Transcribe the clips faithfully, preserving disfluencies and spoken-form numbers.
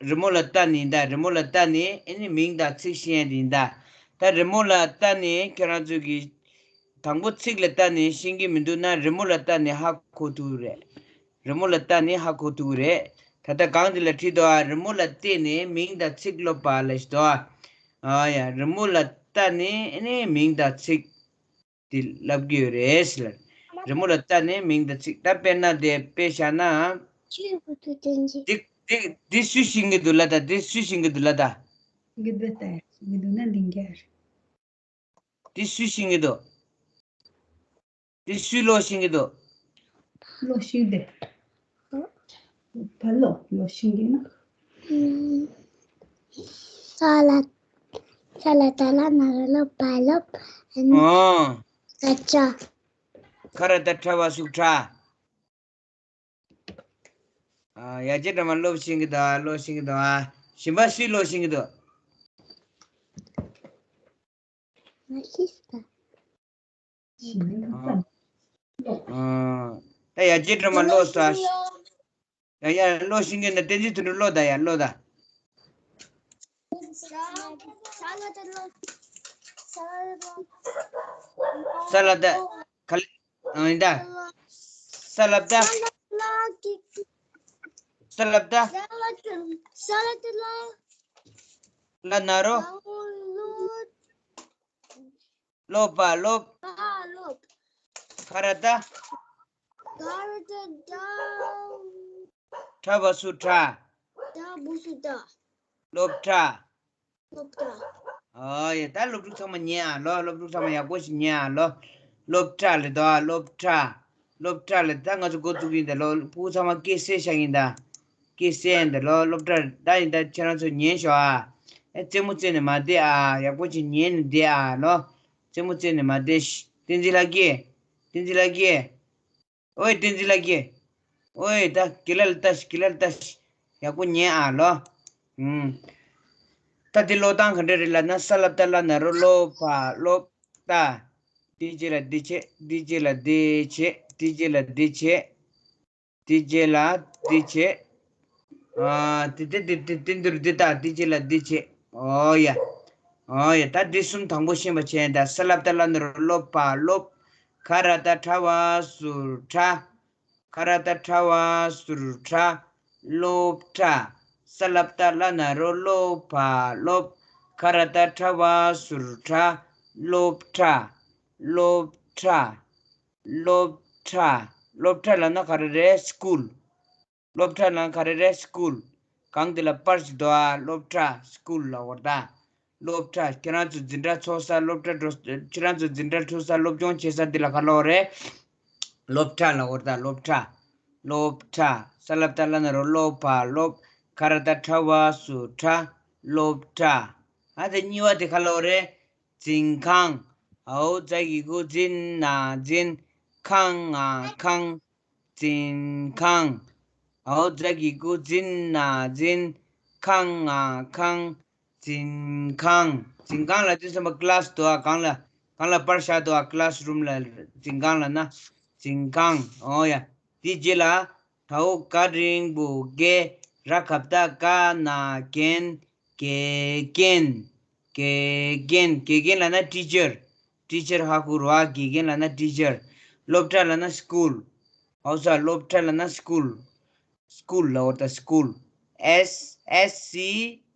རི་མོ་ལ་ལྟ་ནས་ཡིན་ད། རི་མོ་ལ་ལྟ་ནས་ཨ་ནི་མིང་དང་ཚིག་ཤེས་ཡ་དེ་ཡིན་ད། ད་རི་མོ་ལ་ལྟ་ནས་ཁྱེད་རང་ཚོ་གི་དང་པོ་ཚིག་ལ་ལྟ་ནས་ཤེས་ཀྱི་མི་འདུག་ན། རི་མོ་ལ་ལྟ་ནས་ཧ་གོ་ཐུབ་རེད། རི་མོ་ལ་ལྟ་ནས་ཧ་གོ་ཐུབ་རེད། ད་ལྟ་གང་དེ་ལ་བྲིས་འདུག་ཨ། རི་མོ་ལ་བལྟས་ནས་མིང་དང་ཚིག་ཀློག་པ་ལ་ཞིག་འདུག་ཨ། ཨ་ཡ། རི་མོ་ལ་ལྟ་ནས་ཨ་ནི་མིང་དང་ཚིག་དེ་ལབ་ཀྱི་ཡོད་རེད་ཟེར། རི་མོ་ལ་ལྟ་ནས་མིང་དང་ཚིག་ད་དཔེར་ན་དེ་དཔེ་བཞག་ན། ཆོས་གོ་ཐུབ་བསྟན་ཅིག་འདི་འདི་འདི་སུས་ཤེས་ཀྱི་འདུག་ལ་ད། འདི་སུས་ཤེས་ཀྱི་འདུག་ལ་ད། ཤེས་ཀྱི་འདུག་ད། ཤེས་ཀྱི་འདུག་ན་འདི་འགའ་རེད། འདི་སུས་ཤེས་ཀྱི་འདུག་འདི་སུས་ཀློག་ཤེས་ཀྱི་འདུག་ཀློག་ཤེས་འདུག་བ་ཀློག་ཀློག་ཤེས་ཀྱི་ན། ས་ལ་ས་ལ་ད་ལ་ན་རོ་ལོ་བ་ལོ། ཨ་ནི་ཨོ། ད་ཅ། ཁ་ར་ད་ཁྲ་བ་སུ་ཁྲ། ཨ། ཡ་གྱལ་སྒྲོལ་མ་ཀློག་ཤེས་ཀྱི་འདུག་ཀློག་ཤེས་ཀྱི་འདུག་ཨ། གཞན་པ་སུས་ཀློག་ཤེས་ཀྱི་འདུག་ང་ཤེས་ད། ཨ། ད་ཡ་གྱལ་སྒྲོལ་མ་ཀློག་ས། ཡ་ཡ་ཀློག་ཤེས་ཀྱི་འདུག་བསྟན་འཛིན་དོན་གྲུབ་ཀློག་ད་ཡ་ཀློག་ད། ས་ལ་ད། ག་ལེ། ཨ། ཡིན་ད། ས་ལབ་ད། ས་ལབ་ད། ལ་ན་རོ། ལོ་པ་ལོབ། ཁ་ར་ད། ཁྲ་བ་སུ་ཁྲ། སློབ་གྲྭ། སློབ་གྲྭ། ཨོ་ཡ། ད་སློབ་ཕྲུག་ཚང་མ་ཉན་ཨ་ལོ། སློབ་ཕྲུག་ཚང་མ་ཡག་པོ་ཞིག་ཉན་ཨ་ལོ། སློབ་གྲྭ་ལེ་དོ་ཨ། སློབ་གྲྭ། སློབ་གྲྭ་ལེ། ད་ང་ཚོ་འགོ་བཙུགས་ཡིན་ད་ལོ། ཕྲུ་གུ་ཚང་མ་སྐད་གསལ་བཞག་ཡིན་ད། སྐད་གསལ་ཡིན་ད་ལོ། སློབ་གྲྭ་ད་ཡིན་ད། ཁྱེད་རང་ཚོ་ཉན་ཤོག་ཨ། ཨེ། རྩེད་མོ་རྩེ་ནས་མ་བསྡད་ཨ། ཡག་པོ་ཞིག་ཉན་ནས་བསྡད་ཨ་ལོ། རྩེད་མོ་རྩེ་ནས་མ་བསྡད་ཤི། བསྟན་འཛིན་ལགས་ཀྱིས། བསྟན་འཛིན་ལགས་ཀྱིས། ཨོའི་བསྟན་འཛིན་ལགས་ཀྱིས། ཨོའི་ད་དགེ་ལགས་ལ་ལྟ་ཤིག་དགེ་ལགས་ལ་ལྟ་ཤིག་ཡག་པོ་ཉན་ཨ་ལོ། ཨུམ། ད་འདི་ཀློག་སྟངས་ག་འདྲ་རེད་ལབ་ན། ས་ལབ་ད་ལ་ན་རོ་ལོ་ཕ་ལོབ་ད། འདི་རྗེས་ལ་འདི་བྱེད། འདི་རྗེས་ལ་འདི་བྱེད། འདི་རྗེས་ལ་འདི་བྱེད། འདི་རྗེས་ལ་འདི་བྱེད། ཨ། དེ་དེ་དེ་དེ་དེ་འདིར་འདི་ད། འདི་རྗེས་ལ་འདི་བྱེད། ཨོ་ཡ། ཨོ་ཡ། ད་འདི་གསུམ་དང་པོ་ཤེས་པ་བྱས་ད། ས་ལབ་ད་ལ་ན་རོ་ལོ་ཕ་ལོབ། ཁ་ར་ད་ཁྲ་བ་སུ་ཁྲ། ཁ་ར་ད་ཁྲ་བ་སུ་ཁྲ། སློབ་གྲྭ། ས་ལབ་ད་ལ་ན་རོ་ལོ་ཕ་ལོབ། ཁ་ར་ད་ཁྲ་བ་སུ་ཁྲ། སློབ་གྲྭ། སློབ་གྲྭ། སློབ་གྲྭ། སློབ་གྲྭ་ལབ་ན་ག་རེ་རེད། སི་ཀུལ། སློབ་གྲྭ་ལབ་ན་ག་རེ་རེད། སི་ཀུལ། གང་དེ་ལ་པར་ཞིག་འདུག་ཨ། སློབ་གྲྭ། སི་ཀུལ་ལབ་དགོས་རེད་ད། སློབ་གྲྭ། ཁྱེད་རང་ཚོ་འཛིན་གྲྭ་འཚོགས་ས། སློབ་གྲྭ་འགྲོ། ཁྱེད་རང་ཚོ་འཛིན་གྲྭ་འཁྲུག་ས། སློབ་སྦྱོང་བྱེད་ས་འདི་ལ་ག་ལབ་དགོས་རེད། སློབ་གྲྭ་ལབ་དགོས་རེད་ད། སློབ་གྲྭ། སློབ་གྲྭ། ས་ལབ་ད་ལ་ན་རོ་ལོ་ཕ་ལོབ། ཁ་ར་ད་ཁྲ་བ་སུ་ཁྲ། སློབ་གྲྭ། ཨ། དེ་གཉིས་པ་དེ་ག་ལབ་དགོས་རེད། འཛིན་ཁང་། འའོ་ཛ་གི་གུ་འཛིན་ན་འཛིན། ཁང་ང་ཁང་། འཛིན་ཁང་། འའོ་ཛ་གི་གུ་འཛིན་ན་འཛིན། ཁང་ང་ཁང་། འཛིན་ཁང་། འཛིན་ཁང་ལབ་དུས་ཙམ་པ་ཀི་ལ་སི་འདུག་ཨ། གང་ལ་གང་ལ་པར་བཞག་འདུག་ཨ། ཀི་ལ་སི་རུམ་ལ། འཛིན་ཁང་ལབ་ན། འཛིན་ཁང་། ཨོ་ཡ། དེའི་རྗེས་ལ། ད་འོ་ག་འགྲེང་བུ་དགེ། ར་ག་བཏགས་རྒ་ན་རྒན། དགེ་རྒན། དགེ་རྒན། དགེ་རྒན་ལབ་ན་ཊི་ཅར། ཊི་ཅར་ཧ་གོ་རེད་བ། དགེ་རྒན་ལབ་ན་ཊི་ཅར། སློབ་གྲྭ་ལབ་ན་སི་ཀུལ། ཧའུ་ས། སློབ་གྲྭ་ལབ་ན་སི་ཀུལ། སི་ཀུལ་ལབ་དགོས་རེད་ད། སི་ཀུལ། S S C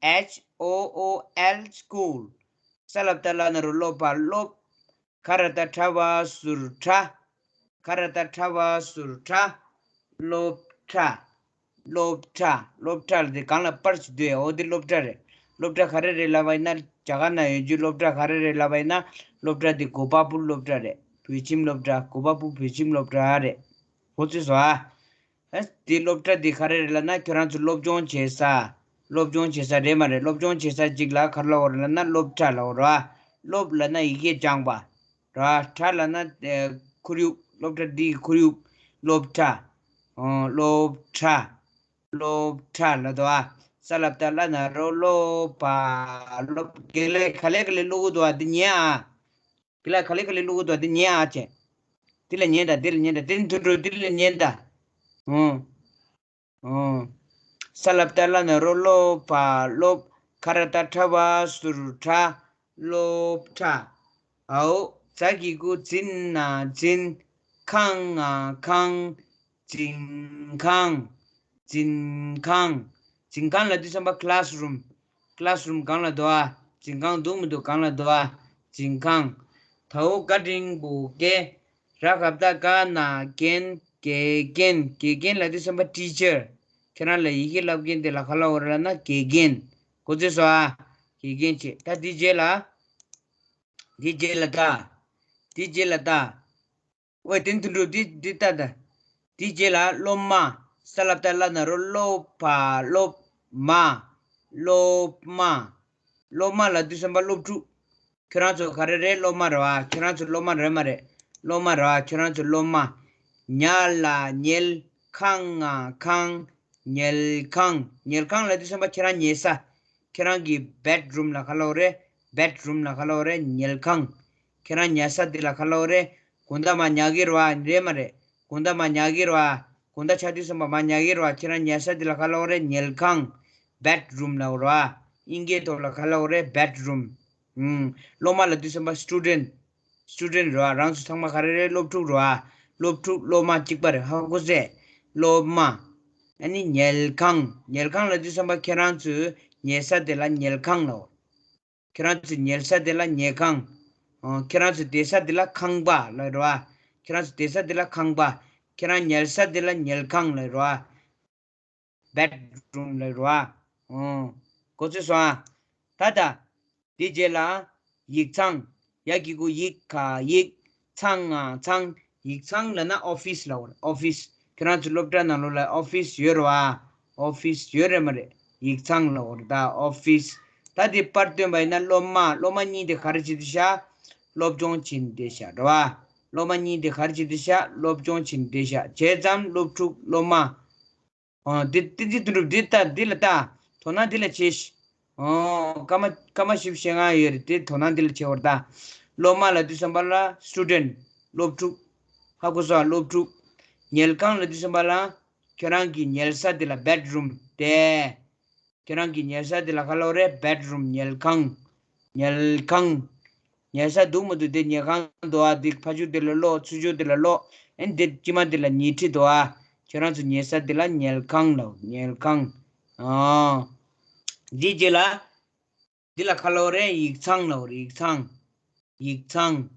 H O O L། སི་ཀུལ། ས་ལབ་ད་ལ་ན་རོ་ལོ་ཕ་ལོབ། ཁ་ར་ད་ཁྲ་བ་སུ་ཁྲ། ཁ་ར་ད་ཁྲ་བ་སུ་ཁྲ། སློབ་གྲྭ། སློབ་གྲྭ། སློབ་གྲྭ་ལ་དེ་གང་ལ་པར་ཞིག་འདུག་ཨེ། འོ་དེ་སློབ་གྲྭ་རེད། སློབ་གྲྭ་ག་རེ་རེད་ལབ་པ་ཡིན་ན། རྒྱ་གར་ན་ཡོད་རྒྱུ་སློབ་གྲྭ་ག་རེ་རེད་ལབ་པ་ཡིན་ན། སློབ་གྲྭ་དེ་གོ་པལ་པུར་སློབ་གྲྭ་རེད། བོད་ཁྱིམ་སློབ་གྲྭ། གོ་པལ་པུར་བོད་ཁྱིམ་སློབ་གྲྭ་རེད། གོ་ཚོད་སོང་ཨ། ཨ། དེ་སློབ་གྲྭ་དེ་ག་རེ་རེད་ལབ་ན། ཁྱོད་རང་ཚོ་སློབ་སྦྱོང་བྱེད་ས། སློབ་སྦྱོང་བྱེད་ས་རེད་མ་རེད། སློབ་སྦྱོང་བྱེད་ས་གཅིག་ལ་ག་རེ་ལབ་དགོས་རེད་ལབ་ན། སློབ་གྲྭ་ལབ་དགོས་རེད་བ། སློབ་ལབ་ན་ཡི་གེ་སྦྱང་བ། ར། གྲྭ་ལབ་ན། ཨེ། ཁོར་ཡུག་སློབ་གྲྭ་འདིའི་ཁོར་ཡུག་སློབ་གྲྭ། ཨོ། སློབ་གྲྭ། སློབ་གྲྭ་ལབ་འདུག་ཨ། ས་ལབ་ད་ལ་ན་རོ་ལོ་ཕ་ལོབ། དགེ་ལས་ག་ལེ་ག་ལེ་ཀློག་གི་འདུག་ཨ། འདི་ཉན་ཨ། དགེ་ལགས་ག་ལེ་ག་ལེ་ཀློག་གི་འདུག་ཨ། འདི་ཉན་ཨ་ཅེ། འདི་ལ་ཉན་ད། འདི་ལ་ཉན་ད། འདི་མཐུན་འགྲོ། འདི་ལ་ཉན་ད། ཨོ། ཨོ། ས་ལ་བཏགས་སླ་ན་རོ་སློ་བ་སློབ། ཁ་ར་བཏགས་ཁྲ་བ་སུ་རུ་ཁྲ། སློབ་ཁྲ། འའོ། ཛ་གི་གུ་ཛི་ན་འཛིན། ཁ་ང་ཁང་། འཛིན་ཁང་། འཛིན་ཁང་། འཛིན་ཁང་ལབ་དུས་ཙམ་པ་classroom། classroom་སྒང་ལ་འདུག་ཨ། འཛིན་ཁང་འདུག་མི་འདུག་སྒང་ལ་འདུག་ཨ། འཛིན་ཁང་། དའོ་ག་འགྲེང་བུ་གེ། ར་ག་བཏགས་རྒ་ན་རྒན། དགེ་རྒན། དགེ་རྒན་ལབ་དུས་ཙམ་པ་teacher། ཁྱེད་རང་ལ་ཡི་གེ་བསླབ་མཁན་དེ་ལ་ག་ལབ་དགོས་རེད་ལབ་ན་དགེ་རྒན། གོ་ཚོད་སོང་ཨ། དགེ་རྒན་བྱས། ད་དེའི་རྗེས་ལ། དེའི་རྗེས་ལ་ད། དེའི་རྗེས་ལ་ད། ཝེ་དེ་དུད་འགྲོ་འདི་འདི་ལྟ་ད། དེའི་རྗེས་ལ་སློབ་མ། ས་ལ་བཏགས་སླ་ན་རོ་སློ་བ་སློབ་མ། སློབ་མ། སློབ་མ་ལབ་དུས་ཙམ་པ་སློབ་ཕྲུག་ཁྱོད་རང་ཚོ་ག་རེ་རེད། སློབ་མ་རེད་བ། ཁྱོད་རང་ཚོ་སློབ་མ་རེད་མ་རེད། སློབ་མ་རེད་བ། ཁྱོད་རང་ཚོ་སློབ་མ། ཉ་ལ་ཉལ། ཁ་ང་ཁང་། ཉལ་ཁང་། ཉལ་ཁང་ལབ་དུས་ཙམ་པ་ཁྱེད་རང་ཉལ་ས། ཁྱེད་རང་གི་bedroom་ལ་ག་ལབ་དགོས་རེད། bedroom་ལ་ག་ལབ་དགོས་རེད། ཉལ་ཁང་། ཁྱེད་རང་ཉལ་ས་དེ་ལ་ག་ལབ་དགོས་རེད། དགོང་དག་མར་ཉལ་གི་རེད་བ། རེད་མ་རེད། དགོང་དག་མར་ཉལ་གི་རེད་བ། དགོང་དག་ཆགས་དུས་ཙམ་པ་མར་ཉལ་གི་རེད་བ། ཁྱེད་རང་ཉལ་ས་དེ་ལ་ག་ལབ་དགོས་རེད། ཉལ་ཁང་། bedroom་ལབ་དགོས་རེད་བ། དབྱིན་སྐད་ཐོག་ལ་ག་ལབ་དགོས་རེད། bedroom། ཨུམ། སློབ་མ་ལབ་དུས་ཙམ་པ་student། student་རེད་བ། རང་ཚོ་ཚང་མ་ག་རེ་རེད། སློབ་ཕྲུག་རེད་བ། སློབ་ཕྲུག་སློབ་མ་གཅིག་པ་རེད། ཧ་གོ་སོང་ངས། སློབ་མ། ཨ་ནི་ཉལ་ཁང་། ཉལ་ཁང་ལབ་དུས་ཙམ་པ་ཁྱེད་རང་ཚོའི་ཉལ་ས་དེ་ལ་ཉལ་ཁང་ལབ། ཁྱེད་རང་ཚོའི་ཉལ་ས་དེ་ལ་ཉལ་ཁང་། ཨོ། ཁྱེད་རང་ཚོའི་བསྡད་ས་དེ་ལ་ཁང་པ་ལབ་རེད་བ། ཁྱེད་རང་ཚོའི་བསྡད་ས་དེ་ལ་ཁང་པ། ཁྱེད་རང་ཉལ་ས་དེ་ལ་ཉལ་ཁང་ལབ་རེད་བ། bedroom་ལབ་རེད་བ། ཨོ། གོ་ཚོད་སོང་ཨ། ད་ད། དེའི་རྗེས་ལ། ཡིག་ཚང་། ཡ་གི་གུ་ཡིག་ག་ཡིག་ཚང་ང་ཚང་། ཡིག་ཚང་ལབ་ན་office་ལབ་དགོས་རེད། office། ཁྱེད་རང་ཚོ་སློབ་གྲྭ་ནང་ལོགས་ལ་office་ཡོད་རེད་བ། office་ཡོད་རེད་མ་རེད། ཡིག་ཚང་ལབ་དགོས་རེད་ད། office། ད་དེ་པར་སྟོན་པ་ཡིན་ན་སློབ་མ། སློབ་མ་གཉིས་དེ་ག་རེ་བྱེད་དུ་བཞག་སློབ་སྦྱོང་བྱེད་དུ་བཞག་རེད་བ། སློབ་མ་གཉིས་དེ་ག་རེ་བྱེད་དུ་བཞག་སློབ་སྦྱོང་བྱེད་དུ་བཞག་བྱས་ཙང་སློབ་ཕྲུག་སློབ་མ། ཨོ། འདི་འདི་འདི་དུ་འགྲུབ་འདི་ལྟ་འདི་ལ་ལྟ། དོ་སྣང་འདི་ལ་བྱེད་ཤིག་ཨོ། སྐར་མ་སྐར་མ་བཞི་བཅུ་ཞེ་ལྔ་ཡོད་རེད། དེ་དོ་སྣང་འདི་ལ་བྱེད་བར་ལྟ། སློབ་མ་ལབ་དུས་ཙམ་པ་ལ་student། སློབ་ཕྲུག་ཧ་གོ་སོང་། སློབ་ཕྲུག་ཉལ་ཁང་ལབ་དུས་ཙམ་པ་ལ་ཁྱོད་རང་གི་ཉལ་ས་དེ་ལ་bedroom་དེ། ཁྱེད་རང་གི་ཉལ་ས་དེ་ལ་ག་ལབ་རེད། bedroom། ཉལ་ཁང་། ཉལ་ཁང་། ཉལ་ས་འདུག་མི་འདུག་དེ་ཉལ་ཁང་འདུག་ཨ། དེ་ཕ་ཆུ་དེ་ལ་ལོག་ཚུར་ཆུ་དེ་ལ་ལོག་ཨེ་འདི་དཀྱིལ་མ་དེ་ལ་ཉལ་ཁྲི་འདུག་ཨ། ཁྱེད་རང་ཚོ་ཉལ་ས་དེ་ལ་ཉལ་ཁང་ལབ། ཉལ་ཁང་། ཨ། འདི་རྗེས་ལ། འདི་ལ་ག་ལབ་རེད། ཡིག་ཚང་ལབ་རེད། ཡིག་ཚང་། ཡིག་ཚང་།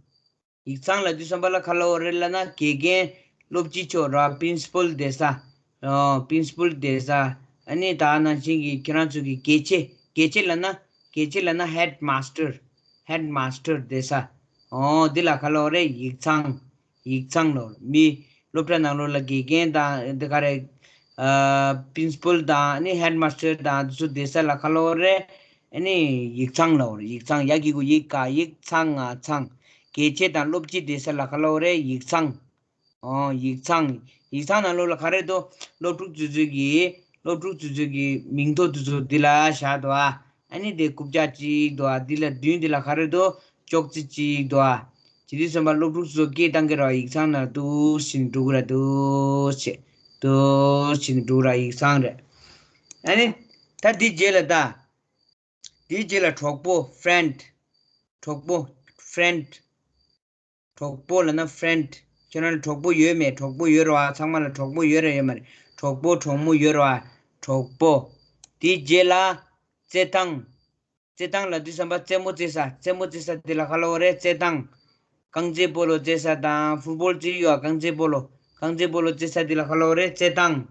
ཡིག་ཚང་ལབ་དུས་ཙམ་པ་ལ་ག་ལབ་རེད་ལབ་ན་དགེ་རྒན་སློབ་སྤྱི་མཆོག་ར་principal་བསྡད་ས། ཨོ། principal་བསྡད་ས། ཨ་ནི་ད་ནང་བཞིན་གྱི་ཁྱེད་རང་ཚོ་གི་དགེ་ཆེ། དགེ་ཆེ་ལབ་ན། དགེ་ཆེ་ལབ་ན་headmaster། headmaster་བསྡད་ས། ཨོ། འདི་ལ་ག་ལབ་རེད། ཡིག་ཚང་། ཡིག་ཚང་ལབ་རེད། མི་སློབ་གྲྭ་ནང་ལོགས་ལ་དགེ་རྒན་དང་འདི་ག་རེ། ཨ། principal་དང་ཨ་ནི་headmaster་དང་དེ་ཚོ་བསྡད་ས་ལ་ག་ལབ་རེད། ཨ་ནི་ཡིག་ཚང་ལབ་རེད། ཡིག་ཚང་། ཡ་གི་གུ་ཡིག་ག་ཡིག་ཚང་ང་ཚང་། དགེ་ཆེ་དང་སློབ་སྤྱི་བསྡད་ས་ལ་ག་ལབ་རེད། ཡིག་ཚང་། ཨོ། ཡིག་ཚང་། ཡིག་ཚང་ནང་ལོགས་ལ་ག་རེ་འདུག་སློབ་ཕྲུག་ཚོ་ཚོ་གི། སློབ་ཕྲུག་ཚོ་ཚོ་གི་མིང་ཐོ་དེ་ཚོ་འདི་ལ་བཞག་འདུག་ཨ། ཨ་ནི་དེ་རྐུབ་བཀྱག་གཅིག་འདུག་ཨ། འདི་ལ་མདུན་འདི་ལ་ག་རེ་འདུག་ཅོག་ཙེ་གཅིག་འདུག་ཨ། ཇི་དུས་ཙམ་པ་སློབ་ཕྲུག་ཚོ་སྐད་བཏང་གི་རེད་བ། ཡིག་ཚང་ནང་འདུག་སེ་འགྲོ་གི་རེད། འདུག་སེ། འདུག་སེ་འགྲོ་གི་རེད། ཡིག་ཚང་རེད། ཨ་ནི། ད་འདི་རྗེས་ལ་ད། འདིའི་རྗེས་ལ་གྲོགས་པོ། friend། གྲོགས་པོ། friend། གྲོགས་པོ་ལབ་ན་friend། ཁྱོད་རང་ལ་གྲོགས་པོ་ཡོད་མེད། གྲོགས་པོ་ཡོད་རེད་བ། ཚང་མ་ལ་གྲོགས་པོ་ཡོད་རེད་ཡོད་མ་རེད། གྲོགས་པོ་གྲོགས་མོ་ཡོད་རེད་བ། གྲོགས་པོ། དེའི་རྗེས་ལ་རྩེད་ཐང་། རྩེད་ཐང་ལབ་དུས་ཙམ་པ་རྩེད་མོ་རྩེ་ས། རྩེད་མོ་རྩེ་ས་དེ་ལ་ག་ལབ་རེད། རྩེད་ཐང་། རྐང་རྩེད་སྤོ་ལོ་རྩེ་ས་དང་ཕུཊ་བོལ་རྩེ་ཡོད་ཨ། རྐང་རྩེད་སྤོ་ལོ། རྐང་རྩེད་སྤོ་ལོ་རྩེ་ས་དེ་ལ་ག་ལབ་རེད། རྩེད་ཐང་།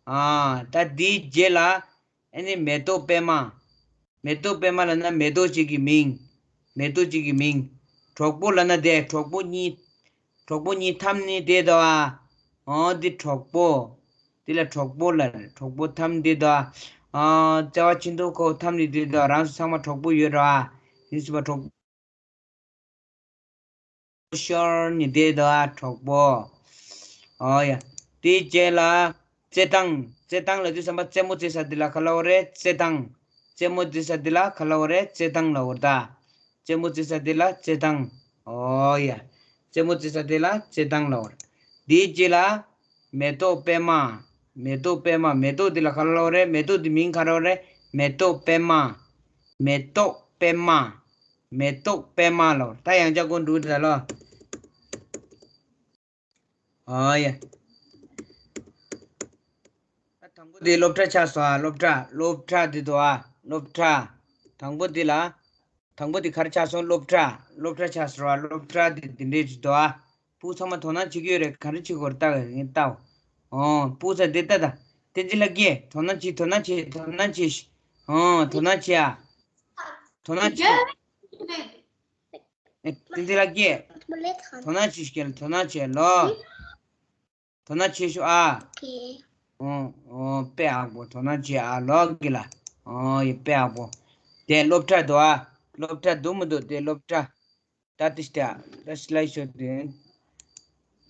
ཨ། ད་དེའི་རྗེས་ལ། ཨ་ནི་མེ་ཏོག་པད་མ། མེ་ཏོག་པད་མ་ལབ་ན་མེ་ཏོག་ཅིག་གི་མིང་། མེ་ཏོག་ཅིག་གི་མིང་། གྲོགས་པོ་ལབ་ན་དེ་གྲོགས་པོ་གཉིས། གྲོགས་པོ་གཉིས་འཐམ་ནི་དེ་འདུག་ཨ། ཨོ་འདི་གྲོགས་པོ། འདི་ལ་གྲོགས་པོ་ལབ་རེད། གྲོགས་པོ་འཐམ་འདི་འདུག་ཨ། ཨ། བརྩེ་བ་ཆེ་མཐོང་ཁོ་འཐམ་ནི་དེ་འདུག་ཨ། རང་ཚོ་ཚང་མ་གྲོགས་པོ་ཡོད་རེད་བ། ཡིན་སྲིད་པ་གྲོགས་པོ་ཤོར་ནི་དེ་འདུག་ཨ། གྲོགས་པོ། ཨོ་ཡ། དེའི་རྗེས་ལ་རྩེད་ཐང་། རྩེད་ཐང་ལབ་དུས་ཙམ་པ་རྩེད་མོ་རྩེ་ས་འདི་ལ་ག་ལབ་རེད། རྩེད་ཐང་། རྩེད་མོ་རྩེ་ས་འདི་ལ་ག་ལབ་རེད། རྩེད་ཐང་ལབ་རེད་ད། རྩེད་མོ་རྩེ་ས་འདི་ལ་རྩེད་ཐང་། ཨོ་ཡ། རྩེད་མོ་རྩེ་ས་འདི་ལ་རྩེད་ཐང་ལབ་རེད། དེའི་རྗེས་ལ་མེ་ཏོག་པད་མ། མེ་ཏོག་པད་མ། མེ་ཏོག་འདི་ལ་ག་ལབ་རེད། མེ་ཏོག་འདི་མིང་ག་རེ་རེད། མེ་ཏོག་པད་མ། མེ་ཏོག་པད་མ། མེ་ཏོག་པད་མ་ལོ། ད་ཡང་བསྐྱར་སྐོར་འགྲོ་གི་རེད་ལོ། ཨ་ཡ། ད་དང་པོ་དེ་སློབ་གྲྭ་ཆགས་སོང་ཨ། སློབ་གྲྭ། སློབ་གྲྭ་འདི་འདུག་ཨ། སློབ་གྲྭ། དང་པོ་འདི་ལ། དང་པོ་འདི་ག་རེ་ཆགས་སོང་། སློབ་གྲྭ། སློབ་གྲྭ་ཆགས་སོང་ཨ། སློབ་གྲྭ་འདི་འདི་འདྲས་ཅིག་འདུག་ཨ། སྤུ་གུ་ཚང་མ་དོ་སྣང་བྱེད་ཀྱི་ཡོད་རེད། ག་རེ་བྱེད་དགོས་རེད། ལྟ་ཡིན་ལྟ། ཨོ་སྤུ་གུ་ཚང་འདི་ལྟ་ད། བསྟན་འཛིན་ལགས་ཀྱིས་དོ་སྣང་བྱེད། དོ་སྣང་བྱེད། དོ་སྣང་བྱེད། ཨོ་དོ་སྣང་བྱེད་ཨ། དོ་སྣང་བྱེད། ཨེ་བསྟན་འཛིན་ལགས་ཀྱིས་དོ་སྣང་བྱེད་ཤིག་དོ་སྣང་བྱེད་ལོ། དོ་སྣང་བྱེད་ཤོག་ཨ། ཨོ་ཨོ་དཔེ་ཡག་པོ། དོ་སྣང་བྱེད་ཨ་ལོ་གི་ལ། ཨོ་ཡེ་དཔེ་ཡག་པོ། དེ་སློབ་གྲྭ་འདུག་ཨ། སློབ་གྲྭ་འདུག་མི་འདུག་དེ་སློབ་གྲྭ། ད་དེ་ཤ་ད་སི་ལའི་ཤོ་དེ།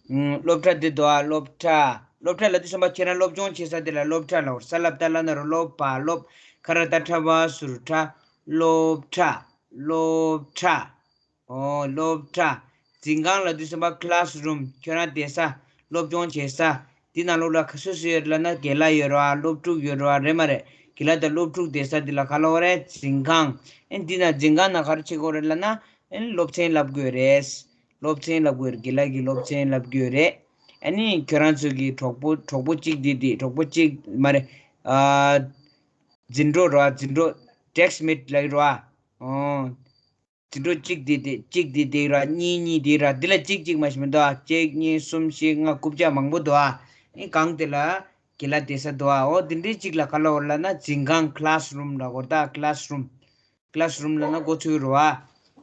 ཨུམ། སློབ་གྲྭ་འདི་འདུག་ཨ། སློབ་གྲྭ། སློབ་གྲྭ་ལབ་དུས་ཙམ་པ་ཁྱེད་རང་སློབ་སྦྱོང་བྱེད་ས་དེ་ལ་སློབ་གྲྭ་ལབ། ས་ལ་བཏགས་སླ་ན་རོ་སློ་བ་སློབ། ཁ་ར་བཏགས་ཁྲ་བ་ཟུར་ཁྲ། སློབ་གྲྭ། སློབ་གྲྭ། ཨོ་སློབ་གྲྭ། འཛིན་ཁང་ལབ་དུས་ཙམ་པ་ཁི་ལ་སི་རུམ། ཁྱོད་རང་བསྡད་ས། སློབ་སྦྱོང་བྱེད་ས། འདི་ནང་ལོགས་ལ་སུ་སུ་ཡོད་ལབ་ན་རྒན་ལགས་ཡོད་རེད་བ། སློབ་ཕྲུག་ཡོད་རེད་བ། རེད་མ་རེད། རྒན་ལགས་དང་སློབ་ཕྲུག་བསྡད་ས་འདི་ལ་ག་ལབ་རེད། འཛིན་ཁང་། ཨེ་འདི་ན་འཛིན་ཁང་ནང་ག་རེ་བྱེད་དགོས་རེད་ལབ་ན། ཨེ་སློབ་ཚན་བསླབ་དགོས་རེད། སློབ་ཚན་བསླབ་དགོས་རེད། རྒན་ལགས་ཀྱིས་སློབ་ཚན་བསླབ་དགོས་རེད། ཨ་ནི་ཁྱོད་རང་ཚོ་གི་གྲོགས་པོ་གྲོགས་པོ་གཅིག་འདི་འདི་གྲོགས་པོ་གཅིག་མ་རེད། ཨ། འཛིན་གྲོགས་རེད་བ། འཛིན་གྲོགས། ཌེ་སི་ཀི་མེ་ཊི་ལབ་ཀྱི་རེད་བ། ཨོ། འཛིན་གྲོགས་གཅིག་འདི་འདི་གཅིག་འདི་འདི་ར། གཉིས་གཉིས་འདི་ར། འདི་ལ་གཅིག་གཅིག་མ་ཞིག་མི་འདུག་ཨ། གཅིག་གཉིས་གསུམ་བཞི་ལྔ་དགུ་བརྒྱ་མང་པོ་འདུག་ཨ། ཨེ་གང་དེ་ལ་རྒན་ལགས་བསྡད་ས་འདུག་ཨ། འོ་འདི་འདྲའི་གཅིག་ལ་ག་ལབ་ལབ་ན་འཛིན་ཁང་། ཁི་ལ་སི་རུམ་ལབ་དགོས་རེད་ད། ཁི་ལ་སི་རུམ། ཁི་ལ་སི་རུམ་ལབ་ན་མགོ་ཚོས་རེད་བ།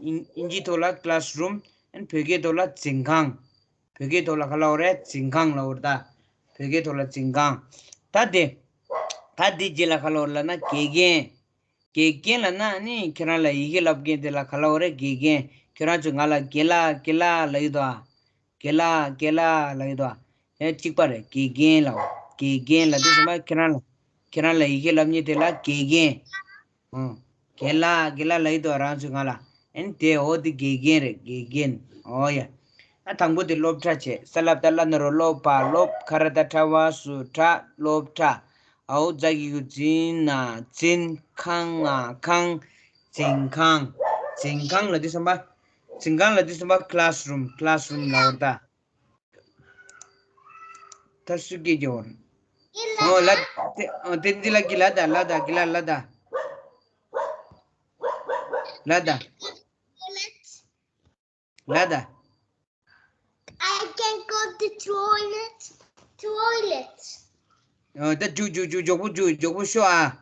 ཨིན་ཨིན་ཇིའི་ཐོག་ལ་ཁི་ལ་སི་རུམ། ཨན་བོད་སྐད་ཐོག་ལ་འཛིན་ཁང་། བོད་སྐད་ཐོག་ལ་ག་ལབ་རེད། འཛིན་ཁང་ལབ་རེད་ད། བོད་སྐད་ཐོག་ལ་འཛིན་ཁང་། ད་དེ། ད་དེ་རྗེས་ལ་ག་ལབ་རེད་ལབ་ན་དགེ་རྒན། དགེ་རྒན་ལབ་ན་ནི་ཁྱེད་རང་ལ་ཡི་གེ་བསླབ་མཁན་དེ་ལ་ག་ལབ་རེད། དགེ་རྒན། ཁྱེད་རང་ཚོས་ང་ལ་རྒན་ལགས་རྒན་ལགས་ལབ་ཀྱི་འདུག་ཨ། རྒན་ལགས་རྒན་ལགས་ལབ་ཀྱི་འདུག་ཨ། ཡང་གཅིག་པ་རེད། དགེ་རྒན་ལབ། དགེ་རྒན་ལབ་དུས་ཙམ་པ་ཁྱེད་རང་ལ་ཁྱེད་རང་ལ་ཡི་གེ་བསླབ་མཁན་དེ་ལ་དགེ་རྒན། ཨོ། རྒན་ལགས་རྒན་ལགས་ལབ་ཀྱི་འདུག་ཨ། རང་ཚོས་ང་ལ། ཨན་དེ་འོ་དེ་དགེ་རྒན་རེད། དགེ་རྒན། ཨོ་ཡ། ཨ་དང་པོ་དེ་སློབ་གྲྭ་བྱས། ས་ལ་བཏགས་སླ་ན་རོ་སློ་བ་སློབ། ཁ་ར་བཏགས་ཁྲ་བ་ཟུར་ཁྲ། སློབ་གྲྭ། འའོ་ཛ་གི་གུ་འཛི་ན་འཛིན། ཁ་ང་ཁང་། འཛིན་ཁང་། འཛིན་ཁང་ལབ་དུས་ཙམ་པ། འཛིན་ཁང་ལབ་དུས་ཙམ་པ་ཁི་ལ་སི་རུམ། ཁི་ལ་སི་རུམ་ལབ་རེད་ད། ད་སུ་སྐད་རྒྱག་གི་ཡོད་རེད། ཨོ་ལ། ཏེ་ཨོ་བསྟན་འཛིན་ལགས་ཀྱིས་ལབ་ད། ལབ་ད། ཀྱིས་ལབ་ད། ལབ་ད། ལབ་ད། ལབ་ད། I can go to toilet. Toilet. ཨོ་ད་རྒྱུགས་རྒྱུགས་རྒྱུགས། མགྱོགས་པོ་རྒྱུགས། མགྱོགས་པོ་ཤོག་ཨ།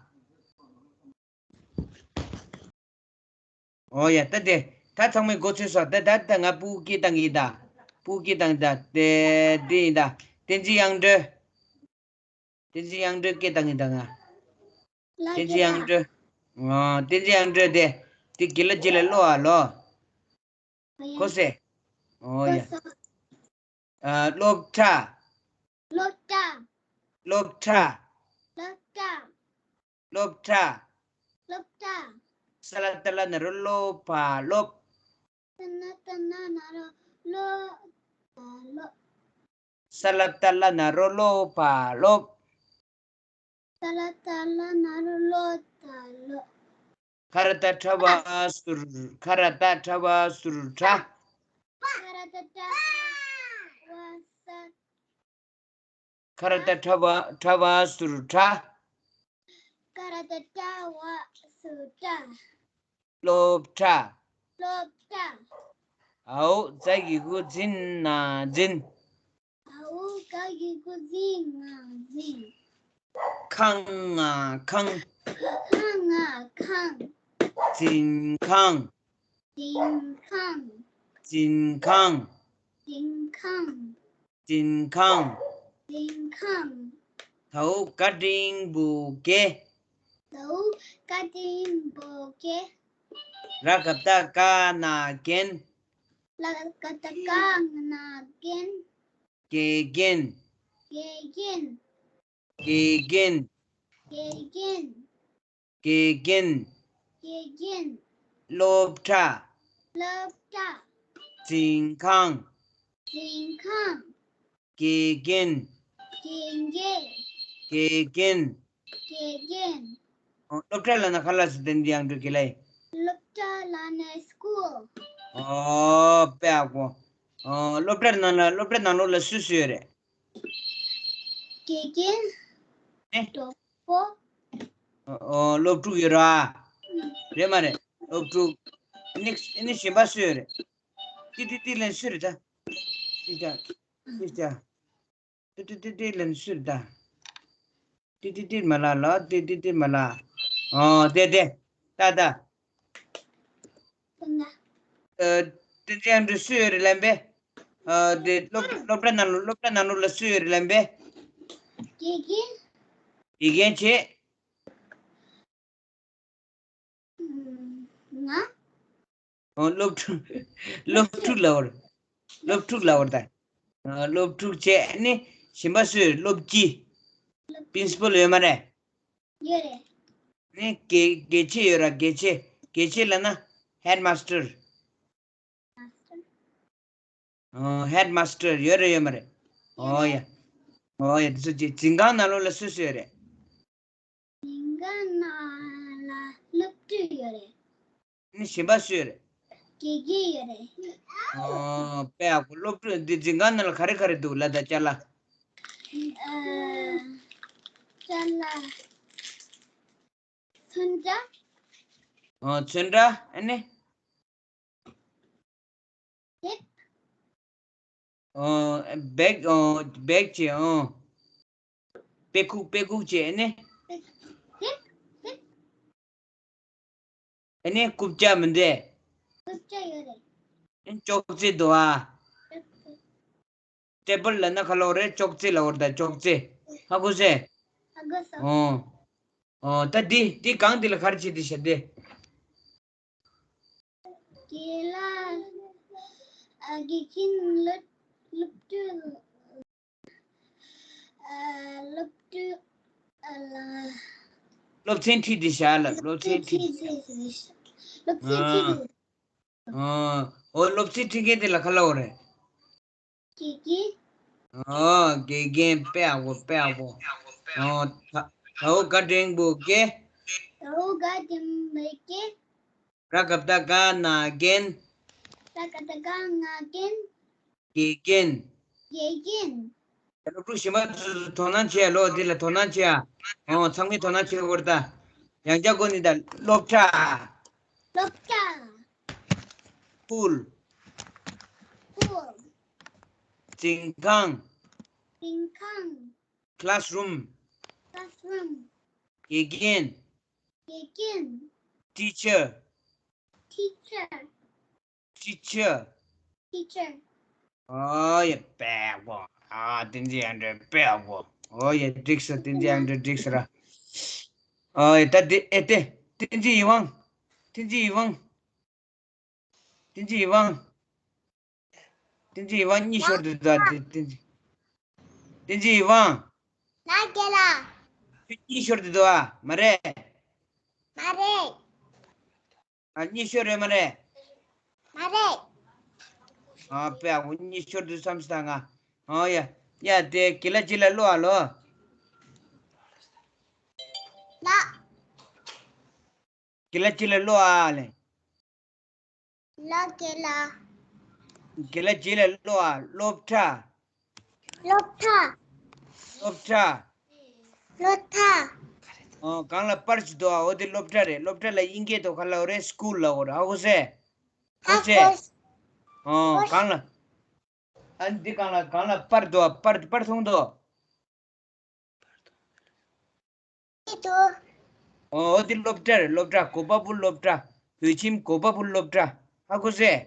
ཨོ་ཡ། ད་དེ་ད་ཚང་མས་མགོ་ཚོས་སོང་། ད་ད་ད་ང་སྤུ་གུ་སྐད་བཏང་གི་ཡིན་ད། སྤུ་གུ་སྐད་བཏང་གི་ད། དེ་འདི་ཡིན་ད། བསྟན་འཛིན་དབྱངས་སྒྲོལ། བསྟན་འཛིན་དབྱངས་སྒྲོལ་སྐད་བཏང་གི་ཡིན་ད་ང་། བསྟན་འཛིན་དབྱངས་སྒྲོལ། ཨོ་བསྟན་འཛིན་དབྱངས་སྒྲོལ་དེ། དེ་དགེ་ལགས་རྗེས་ལ་ཀློག་ཨ་ལོ། གོ་སོང་། ཨོ་ཡ། ཨ་སློབ་གྲྭ། སློབ་གྲྭ། སློབ་གྲྭ། སློབ་གྲྭ། སློབ་གྲྭ། སློབ་གྲྭ། ས་ལ་བཏགས་སླ་ན་རོ་སློ་བ་སློབ། ས་ལ་བཏགས་སླ་ན་རོ་སློ་བ་སློབ། ས་ལ་བཏགས་སླ་ན་རོ་སློ་བ་སློབ། ས་ལ་བཏགས་སླ་ན་རོ་སློ་བ་སློབ། ཁ་ར་བཏགས་ཁྲ་བ་ཟུར། ཁ་ར་བཏགས་ཁྲ་བ་ཟུར་ཁྲ། ཁ་ར་བཏགས་ཁྲ་བ་ཟུར། ཁ་ར་བཏགས་ཁྲ་བ་ཁྲ་བ་ཟུར་ཁྲ། ཁ་ར་བཏགས་ཁྲ་བ་ཟུར་ཁྲ། སློབ་གྲྭ། སློབ་གྲྭ། འའོ་ཛ་གི་གུ་འཛི་ན་འཛིན། འའོ་ཛ་གི་གུ་འཛི་ན་འཛིན། ཁ་ང་ཁང་། ཁ་ང་ཁང་། འཛིན་ཁང་། འཛིན་ཁང་། འཛིན་ཁང་། འཛིན་ཁང་། འཛིན་ཁང་། འཛིན་ཁང་། དའོ་ཀ་འགྲེང་བུ་དགེ། དའོ་ཀ་འགྲེང་བུ་དགེ། ར་ག་བཏགས་རྒ་ན་རྒན། ར་ག་བཏགས་རྒ་ན་རྒན། དགེ་རྒན། དགེ་རྒན། དགེ་རྒན། དགེ་རྒན། དགེ་རྒན། དགེ་རྒན། སློབ་གྲྭ། སློབ་གྲྭ། འཛིན་ཁང་། འཛིན་ཁང་། དགེ་རྒན། དགེ་རྒན། དགེ་རྒན། དགེ་རྒན། ཨོ། སློབ་གྲྭ་ལབ་ན་ག་ལ་ཟེར། དེ་འདི་ཡང་འགྲོ་གི་ལ་ཡིན། སློབ་གྲྭ་ལབ་ན་སི་ཀུལ། ཨོ། དཔེ་ཡག་པོ། ཨོ། སློབ་གྲྭ་ནང་ལ། སློབ་གྲྭ་ནང་ལོགས་ལ་སུ་སུ་ཡོད་རེད། དགེ་རྒན། ཨེ། གྲོགས་པོ། ཨོ། སློབ་ཕྲུག་ཡོད་ར། རེད་མ་རེད། སློབ་ཕྲུག་ཨ་ནི། ཨ་ནི་གཞན་པ་སུ་ཡོད་རེད། ཏི་ཏི་ཏི་ལབ་ན་སུ་རེད་ད། ཏི་ཏ། ཏི་ཏ། ཏི་ཏི་ཏི་ཏི་ལབ་ན་སུ་རེད་ད། ཏི་ཏི་ཏི་མ་ལ་ལ། ཏི་ཏི་ཏི་མ་ལ། ཨོ། དེ་དེ། ད་ད། ཨ། དེ་འདྲ་ཡང་འགྲོ་སུ་ཡོད་རེད་ལབ་པས། ཨ། དེ་སློབ། སློབ་གྲྭ་ནང་ལོགས། སློབ་གྲྭ་ནང་ལོགས་ལ་སུ་ཡོད་རེད་ལབ་པས། དགེ་རྒན། དགེ་རྒན་བྱས། ང་། ཨོ། སློབ་ཕྲུག་སློབ་ཕྲུག་ལབ་པ་རེད། སློབ་ཕྲུག་ལབ་པ་རེད་ད། ཨ། སློབ་ཕྲུག་བྱས། ཨ་ནི་གཞན་པ་སུ་ཡོད། སློབ་སྤྱི། པི་རིན་སི་པལ་ཡོད་མ་རེད། ཡོད་རེད། ནི་དགེ་དགེ་ཆེ་ཡོད་ར། དགེ་ཆེ། དགེ་ཆེ་ལབ་ན་ཧེཌ་མཱ་སི་ཊར། ཨོ། ཧེཌ་མཱ་སི་ཊར་ཡོད་རེད་ཡོད་མ་རེད། ཨོ་ཡ། ཨོ་ཡ། དེ་ཚོ་ཅིག་འཛིན་ཁང་ནང་ལོགས་ལ་སུ་སུ་ཡོད་རེད། འཛིན་ཁང་ནང་ལ་སློབ་ཕྲུག་ཡོད་རེད། ནི་གཞན་པ་སུ་ཡོད་རེད། དགེ་རྒན་ཡོད་རེད། ཨོ། དཔེ་ཡག་པོ། སློབ་ཕྲུག་འདི་འཛིན་ཁང་ནང་ལ་ག་རེ་ག་རེ་འདུག་ལབ་དང་། ཅ་ལག་ཨ། ཅ་ལག་ཚོན་ཁྲ། ཨོ། ཚོན་ཁྲ། ཨ་ནི། དེབ། ཨོ། བེག་ཨོ། བེག་བྱས། ཨོ། དཔེ་ཁུག་དཔེ་ཁུག་བྱས། ཨ་ནི། དེབ། དེབ། ཨ་ནི་རྐུབ་བཀྱག་མི་འདུག་རྐུབ་བཀྱག་ཡོད་རེད། ཨ་ནི་ཅོག་ཙེ་འདུག་ཨ། ཅོག་ཙེ། ཊེ་བལ་ལབ་ན་ག་ལབ་རེད། ཅོག་ཙེ་ལབ་རེད་ད། ཅོག་ཙེ། ཧ་གོ་སོང་། ཧ་གོ་སོང་། ཨོ། ཨོ། ད་འདི་འདི་སྒང་འདི་ལ་ག་རེ་བྱས་འདི་བཞག་འདི། དགེ་ལགས། ཨ། དགེ་རྒན། སློབ་སློབ་ཕྲུག་ཨ། སློབ་ཕྲུག་ཨ་ལ། སློབ་ཚན་ཁྲིད་དེ་བཞག་ལ། སློབ་ཚན་ཁྲིད་དེ་བཞག་སློབ་ཚན་ཁྲིད་དེ། ཨ། ཨོ། སློབ་ཚན་ཁྲིད་མཁན་དེ་ལ་ག་ལབ་རེད། དགེ་རྒན། ཨོ། དགེ་རྒན། དཔེ་ཡག་པོ། དཔེ་ཡག་པོ། ཨོ། ད་ད་འོ་ག་འགྲེང་བུ་དགེ། ད་འོ་ག་འགྲེང་བུ་དགེ། ར་ག་བཏགས་རྒ་ན་རྒན། ར་ག་བཏགས་རྒ་ན་རྒན། དགེ་རྒན། དགེ་རྒན། སློབ་ཕྲུག་གཞན་པ་ཚོས་དོ་སྣང་བྱེད་ཡ། ལོ་འདི་ལ་དོ་སྣང་བྱེད་ཡ། ཨོ། ཚང་མས་དོ་སྣང་བྱེད་དགོས་རེད་ད། ཡང་བསྐྱར་གོ་ནི་ད། སློབ་གྲྭ། སློབ་གྲྭ། སྐུལ། སྐུལ། འཛིན་ཁང་། འཛིན་ཁང་། ཁ་ལ་སི་རུམ། ཁ་ལ་སི་རུམ། དགེ་རྒན། དགེ་རྒན། ཊི་ཆར། ཊི་ཆར། ཊི་ཆར། ཊི་ཆར། ཨོ་ཡ། དཔེ་ཡག་པོ། ཨ། བསྟན་འཛིན་དབྱངས་སྒྲོན། དཔེ་ཡག་པོ། ཨོ་ཡ། འགྲིག་སོང་། བསྟན་འཛིན་དབྱངས་སྒྲོན། འགྲིག་སོང་ར། ཨོ་ཡ། ད་འདི་ཨེ་ཏེ། བསྟན་འཛིན་ཡིད་དབང་། བསྟན་འཛིན་ཡིད་དབང་། བསྟན་འཛིན་ཡིད་དབང་། བསྟན་འཛིན་ཡིད་དབང་གཉིད་ཤོར་འདུག་ད། བསྟན་འཛིན། བསྟན་འཛིན་ཡིད་དབང་། ལགས་རྒན་ལགས། ཁྱོད་གཉིད་ཤོར་འདུག་ཨ། མ་རེད། མ་རེད། ཨ། གཉིད་ཤོར་རེད་མ་རེད། མ་རེད། ཨ། དཔེ་ཡག་པོ། གཉིད་ཤོར་འདུག་བསམ་སོང་ད་ང་། ཨོ་ཡ། ཡ། དེ་དགེ་ལགས་ཅིག་ལ་ཀློག་ཨ་ལོ། ལགས། དགེ་ལགས་ཅིག་ལ་ཀློག་ཨ་ལེ། ལགས་རྒན་ལགས། དགེ་ལགས་ཅིག་ལ་ཀློག་ཨ། སློབ་གྲྭ། སློབ་གྲྭ། སློབ་གྲྭ། སློབ་གྲྭ། ཨོ། སྒང་ལ་པར་ཅིག་འདུག་ཨ། འོ་དེ་སློབ་གྲྭ་རེད། སློབ་གྲྭ་ལ་དབྱིན་སྐད་ཐོག་ག་ལབ་རེད། སི་ཀུལ་ལབ་རེད། ཧ་གོ་སོང་། ཧ་གོ་སོང་། ཧ་གོ། ཨོ། སྒང་ལ། ཨ། འདི་སྒང་ལ། སྒང་ལ་པར་འདུག་ཨ། པར། པར་མཐོང་འདུག་ཨོ། འོ་འདི་སློབ་གྲྭ་རེད། སློབ་གྲྭ། གོ་པལ་པུར་སློབ་གྲྭ། བོད་ཁྱིམ་གོ་པལ་པུར་སློབ་གྲྭ། ཧ་གོ་སོང་།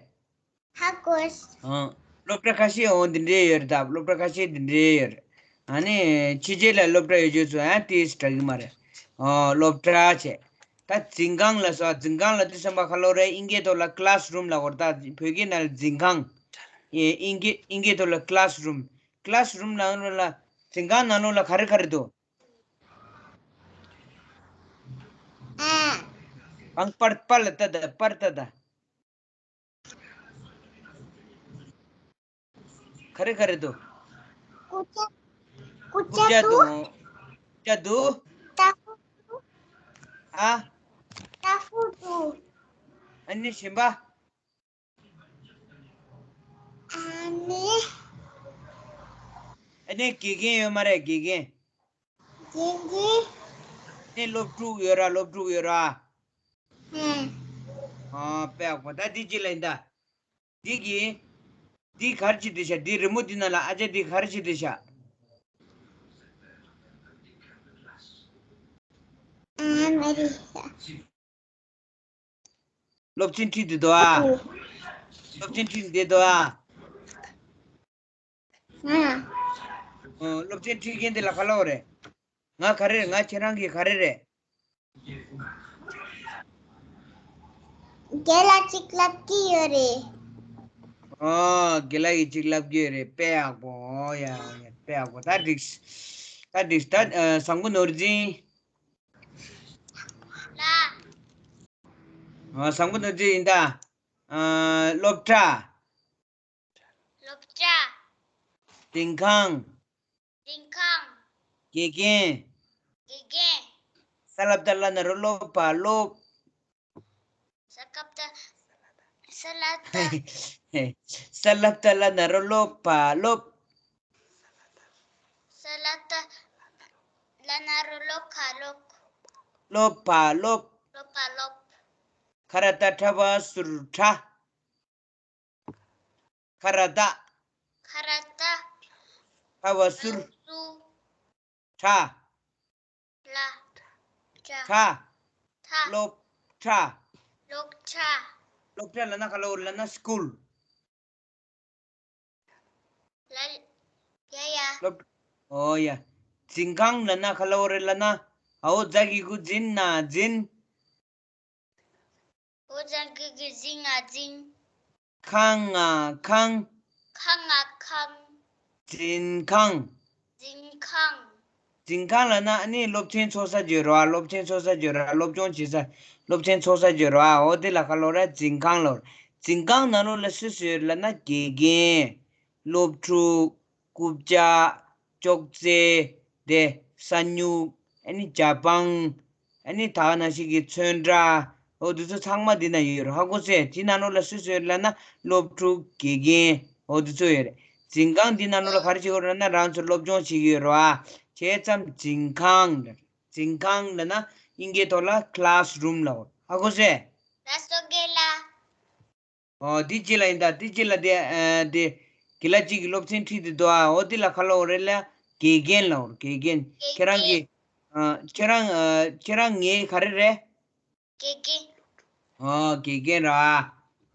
ཧ་གོ། ཨོ། སློབ་གྲྭ་ཁ་ཤས་འོ་འདི་འདྲའི་ཡོད་རེད་ད། སློབ་གྲྭ་ཁ་ཤས་འདི་འདྲའི་ཡོད་རེད། ཨ་ནི་ཕྱི་རྒྱལ་ལ་སློབ་གྲྭ་ཡོད་རྒྱུ་ཚོ་ཡང་ཏིས་དྲག་གི་མ་རེད། ཨོ། སློབ་གྲྭ་བྱས། ད་འཛིན་ཁང་ལ་སོགས། འཛིན་ཁང་ལ་དུས་ཙམ་པ་ག་ལབ་རེད། དབྱིན་སྐད་ཐོག་ལ་ཀ་ལ་སི་རུམ་ལབ་ཀྱི་ཡོད་རེད་ད། བོད་སྐད་ནང་ལ་འཛིན་ཁང་། ཨེ། དབྱིན་སྐད། དབྱིན་སྐད་ཐོག་ལ་ཀ་ལ་སི་རུམ། ཀ་ལ་སི་རུམ་ནང་ལོགས་ལ། འཛིན་ཁང་ནང་ལོགས་ལ་ག་རེ་ག་རེ་འདུག་ཨ། གང་། པར། པར་ལ་ལྟ་ད། པར་ལྟ་ད། ག་རེ་ག་རེ་འདུག་རྐུབ་བཀྱག་རྐུབ་བཀྱག་རྐུབ་བཀྱག་འདུག་འདུག་ཅ་འདུག་ཏ་ཧྥུ་ཏུ། ཨ། ཏ་ཧྥུ་ཏུ། ཨ་ནི་གཞན་པ། ཨ་ནི། ཨ་ནི་དགེ་རྒན་ཡོད་མ་རེད། དགེ་རྒན། དགེ་རྒན། ཨ་ནི་སློབ་ཕྲུག་ཡོད་ར། སློབ་ཕྲུག་ཡོད་ར། ཧུམ། ཨ། དཔེ་ཡག་པོ། ད་འདི་གཅིག་ལ་ཡིན་ད། འདི་གི། འདི་ག་རེ་བྱེད་དེ་ཤག་འདི་རི་མོ་འདི་ནང་ལ་ཨ་ཅག་འདི་ག་རེ་བྱེད་དེ་ཤག་ཨ་མ་རེད། སློབ་ཚན་ཁྲིད་དེ་འདུག་ཨ། སློབ་ཚན་ཁྲིད་བསྡད་འདུག་ཨ། ཨ། ཨོ། སློབ་ཚན་ཁྲིད་མཁན་དེ་ལ་ག་ལབ་དགོས་རེད། ང་ག་རེ་རེད། ང་ཁྱེད་རང་གི་ག་རེ་རེད། རྒན་ལགས་གཅིག་ལབ་ཀྱི་ཡོད་རེད། ཨོ། རྒན་ལགས་ཀྱིས་གཅིག་ལབ་ཀྱི་ཡོད་རེད། དཔེ་ཡག་པོ། ཨོ་ཡ་ཡ། དཔེ་ཡག་པོ། ད་འགྲིག་ད་འགྲིག་ད་ཨ། བཟང་པོ་ནོར་འཛིན། ལགས། ཨ། བཟང་པོ་ནོར་འཛིན་ཡིན་ད། ཨ། སློབ་གྲྭ། སློབ་གྲྭ། འཛིན་ཁང་། འཛིན་ཁང་། དགེ་རྒན། དགེ་རྒན། ས་ལ་བཏགས་སླ་ན་རོ་སློ་བ་སློབ། ས་ཀ་བཏགས། ས་ལ་བཏགས། ས་ལ་བཏགས་སླ་ན་རོ་སློ་བ་སློབ། ས་ལ་བཏགས་སླ་ན་རོ་སློ་ཁ་སློབ། སློ་བ་སློབ། སློ་བ་སློབ། ཁ་ར་བཏགས་ཁྲ་བ་ཟུར་ཁྲ། ཁ་ར་བཏགས། ཁ་ར་བཏགས། ཁྲ་བ་ཟུར། ཟུར། ཁྲ། ལ། ཁྲ། ཁྲ། ཁྲ། སློབ་ཁྲ། སློབ་ཁྲ། སློབ་ཁྲ་ལབ་ན་ག་ལབ་དགོས་རེད་ལབ་ན་སྐུལ། ལ། ཡ་ཡ། སློབ། ཨོ་ཡ། འཛིན་ཁང་ལབ་ན་ག་ལབ་དགོས་རེད་ལབ་ན། འ་འོག་ཛ་གི་གུ་འཛིན། ན་འཛིན། འོག་ཛ་གི་གུ་འཛིན། ང་འཛིན། ཁང་ང་ཁང་། ཁང་ང་ཁང་། འཛིན་ཁང་། འཛིན་ཁང་། འཛིན་ཁང་ལབ་ན་ཨ་ནི་སློབ་ཚན་འཚོགས་ས་བརྗོད་རོགས་ཨ། སློབ་ཚན་འཚོགས་ས་བརྗོད་རོགས་ཨ། སློབ་སྦྱོང་བྱེད་ས། སློབ་ཚན་འཚོགས་ས་བརྗོད་རོགས་ཨ། འོ་དེ་ལ་ག་ལབ་རེད། འཛིན་ཁང་ལབ། འཛིན་ཁང་ནང་ལོགས་ལ་སུ་སུ་ཡོད་ལབ་ན་དགེ་རྒན། སློབ་ཕྲུག་རྐུབ་བཀྱག་ཅོག་ཙེ། དེ། ས་སྨྱུག་ཨ་ནི་ཇ་པང་། ཨ་ནི་ད་ག་ནང་བཞིན་གྱི་ཚོན་ཁྲ། འོ་དེ་ཚོ་ཚང་མ་འདི་ན་ཡོད་རེད། ཧ་གོ་སོང་ངས། དེ་ནང་ལོགས་ལ་སུ་སུ་ཡོད་ལབ་ན་སློབ་ཕྲུག་དགེ་རྒན། འོ་དེ་ཚོ་ཡོད་རེད། འཛིན་ཁང་འདི་ནང་ལོགས་ལ་ག་རེ་བྱེད་ཀྱི་ཡོད་རེད་ན་རང་ཚོ་སློབ་སྦྱོང་བྱེད་ཀྱི་ཡོད་རེད་བ། བྱས་ཙང་འཛིན་ཁང་། འཛིན་ཁང་ལབ་ན་དབྱིན་སྐད་ཐོག་ལ་classroom་ལབ། ཧ་གོ་སོང་ངས། ལགས་སོ་རྒན་ལགས། ཨོ། འདི་གཅིག་ལ་ཡིན་ད། འདི་གཅིག་ལ་དེ། ཨ། དེ། དགེ་ལགས་གཅིག་གིས་སློབ་ཚན་ཁྲིད་དེ་འདུག་ཨ། འོ་འདི་ལ་ག་ལབ་དགོས་རེད་ལ། དགེ་རྒན་ལབ་དགོས་རེད། དགེ་རྒན། དགེ་ཁྱེད་རང་གི། རྒན། ཨ། ཁྱེད་རང་། ཨ། ཁྱེད་རང་ངའི་ག་རེ་རེད། དགེ་རྒན། ཨོ། དགེ་རྒན་ར།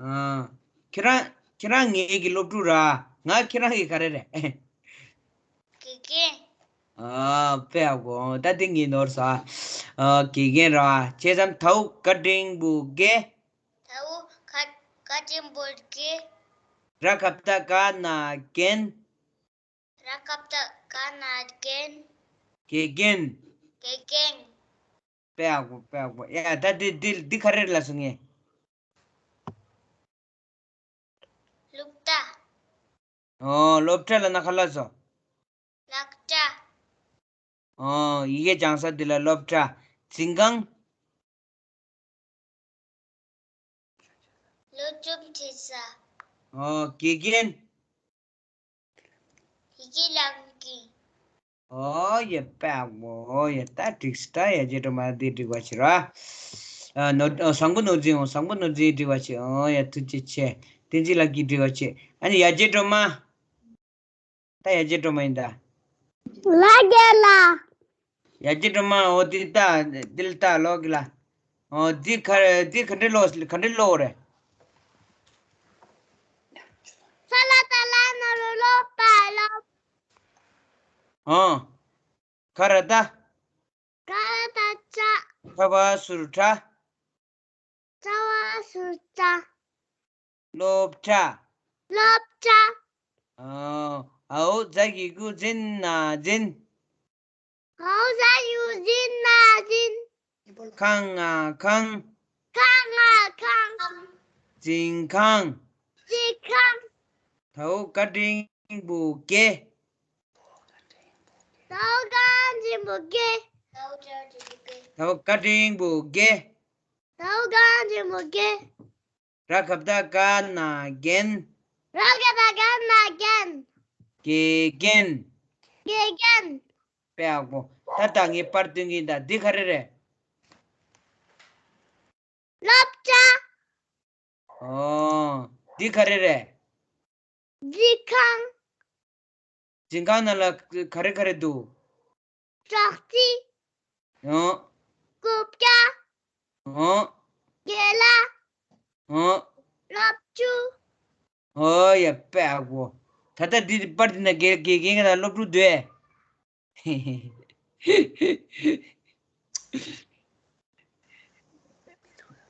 ཨ། ཁྱེད་རང་། ཁྱེད་རང་ངའི་གི་སློབ་ཕྲུག་ར། ང་ཁྱེད་རང་གི་ག་རེ་རེད། དགེ་རྒན། ཨ། དཔེ་ཡག་པོ། ད་དེ་ངས་ནོར་སོང་ཨ། དགེ་རྒན་ར། བྱས་ཙང་དའོ་ཀ་འགྲེང་བུ་དགེ། དའོ་ཀ། ཀ་འགྲེང་བུ་དགེ། ར་ག་བཏགས་རྒ་ན་རྒན། ར་ག་བཏགས་རྒ་ན་རྒན། དགེ་རྒན། དགེ་རྒན། དཔེ་ཡག་པོ། དཔེ་ཡག་པོ། ཡ། ད་འདི། འདི། འདི་ག་རེ་རེད་ལབ་སོང་ངས། སློབ་གྲྭ། ཨོ། སློབ་གྲྭ་ལབ་ན་ག་ལབ་སོང་། ལག་གྲྭ། ཨོ། ཡི་གེ་སྦྱང་ས་འདི་ལ་སློབ་གྲྭ། འཛིན་ཁང་། སློབ་སྦྱོང་བྱེད་ས། ཨོ། དགེ་རྒན། ཡི་གེ་བླངས་ཀྱི། ཨོ་ཡ། དཔེ་ཡག་པོ། ཨོ་ཡ། ད་འགྲིག་སོང་། ད་ཡ་གྱལ་སྒྲོལ་མ་འདི་འགྲིག་པ་བྱེད་ར། ཨ། ནོར། ཨ། བཟང་པོ་ནོར་འཛིན། ཨོ། བཟང་པོ་ནོར་འཛིན་འགྲིག་པ་བྱེད། ཨོ་ཡ། ཐུགས་རྗེ་ཆེ། བསྟན་འཛིན་ལགས་ཀྱིས་འགྲིག་པ་བྱེད། ཨ་ནི་ཡ་གྱལ་སྒྲོལ་མ། ད་ཡ་གྱལ་སྒྲོལ་མ་ཡིན་ད། ལགས་རྒན་ལགས། ཡ་གྱལ་སྒྲོལ་མ། འོ་འདི་ལྟ། འདི་ལ་ལྟ་ལོག་གི་ལ། འོ་འདི་ག། འདི་ག་འདྲ་ཀློག་ག་འདྲ་ཀློག་རེད། ས་ལ་བཏགས་སླ་ན་རོ་སློ་བ་སློབ། ཨོ། ཁ་ར་བཏགས། ཁ་ར་བཏགས་ཁྲ། ཁྲ་བ་ཟུར་ཁྲ། ཁྲ་བ་ཟུར་ཁྲ། སློབ་གྲྭ། སློབ་གྲྭ། ཨོ། འའོ་ཛ་གི་གུ་འཛིན་ན་འཛིན། འའོ་ཛ་གི་གུ་འཛིན་ན་འཛིན། ཁང་ང་ཁང་། ཁང་ང་ཁང་། འཛིན་ཁང་། འཛིན་ཁང་། དའོ་ཀ་འགྲེང་བུ་དགེ། ཟླ་བ་རྐང་འཇིམ་པོ་དགེ། ཟླ་བ་རྐང་འཇིམ་པོ་དགེ། ཟླ་བ་རྐང་འཇིམ་པོ་དགེ། ར་ག་བཏགས་རྒ་ན་རྒན། ར་ག་བཏགས་རྒ་ན་རྒན། དགེ་རྒན། དགེ་རྒན། དཔེ་ཡག་པོ། ད་ལྟ་ངས་པར་སྟོན་གྱིན་ད། འདི་ག་རེ་རེད། སློབ་གྲྭ། ཨོ། འདི་ག་རེ་རེད། འཛིན་ཁང་། འཛིན་ཁང་ནང་ལ་ག་རེ་ག་རེ་འདུག། སྲོག་རྩི། ཨོ། རྐུབ་བཀྱག། ཨོ། རྒན་ལགས། ཨོ། སློབ་ཕྲུག། ཨོ་ཡ། དཔེ་ཡག་པོ། ད་ལྟ་འདི་པར་འདི་ན་དགེ་དགེ་རྒན་དང་སློབ་ཕྲུག་འདུག་ཨེ།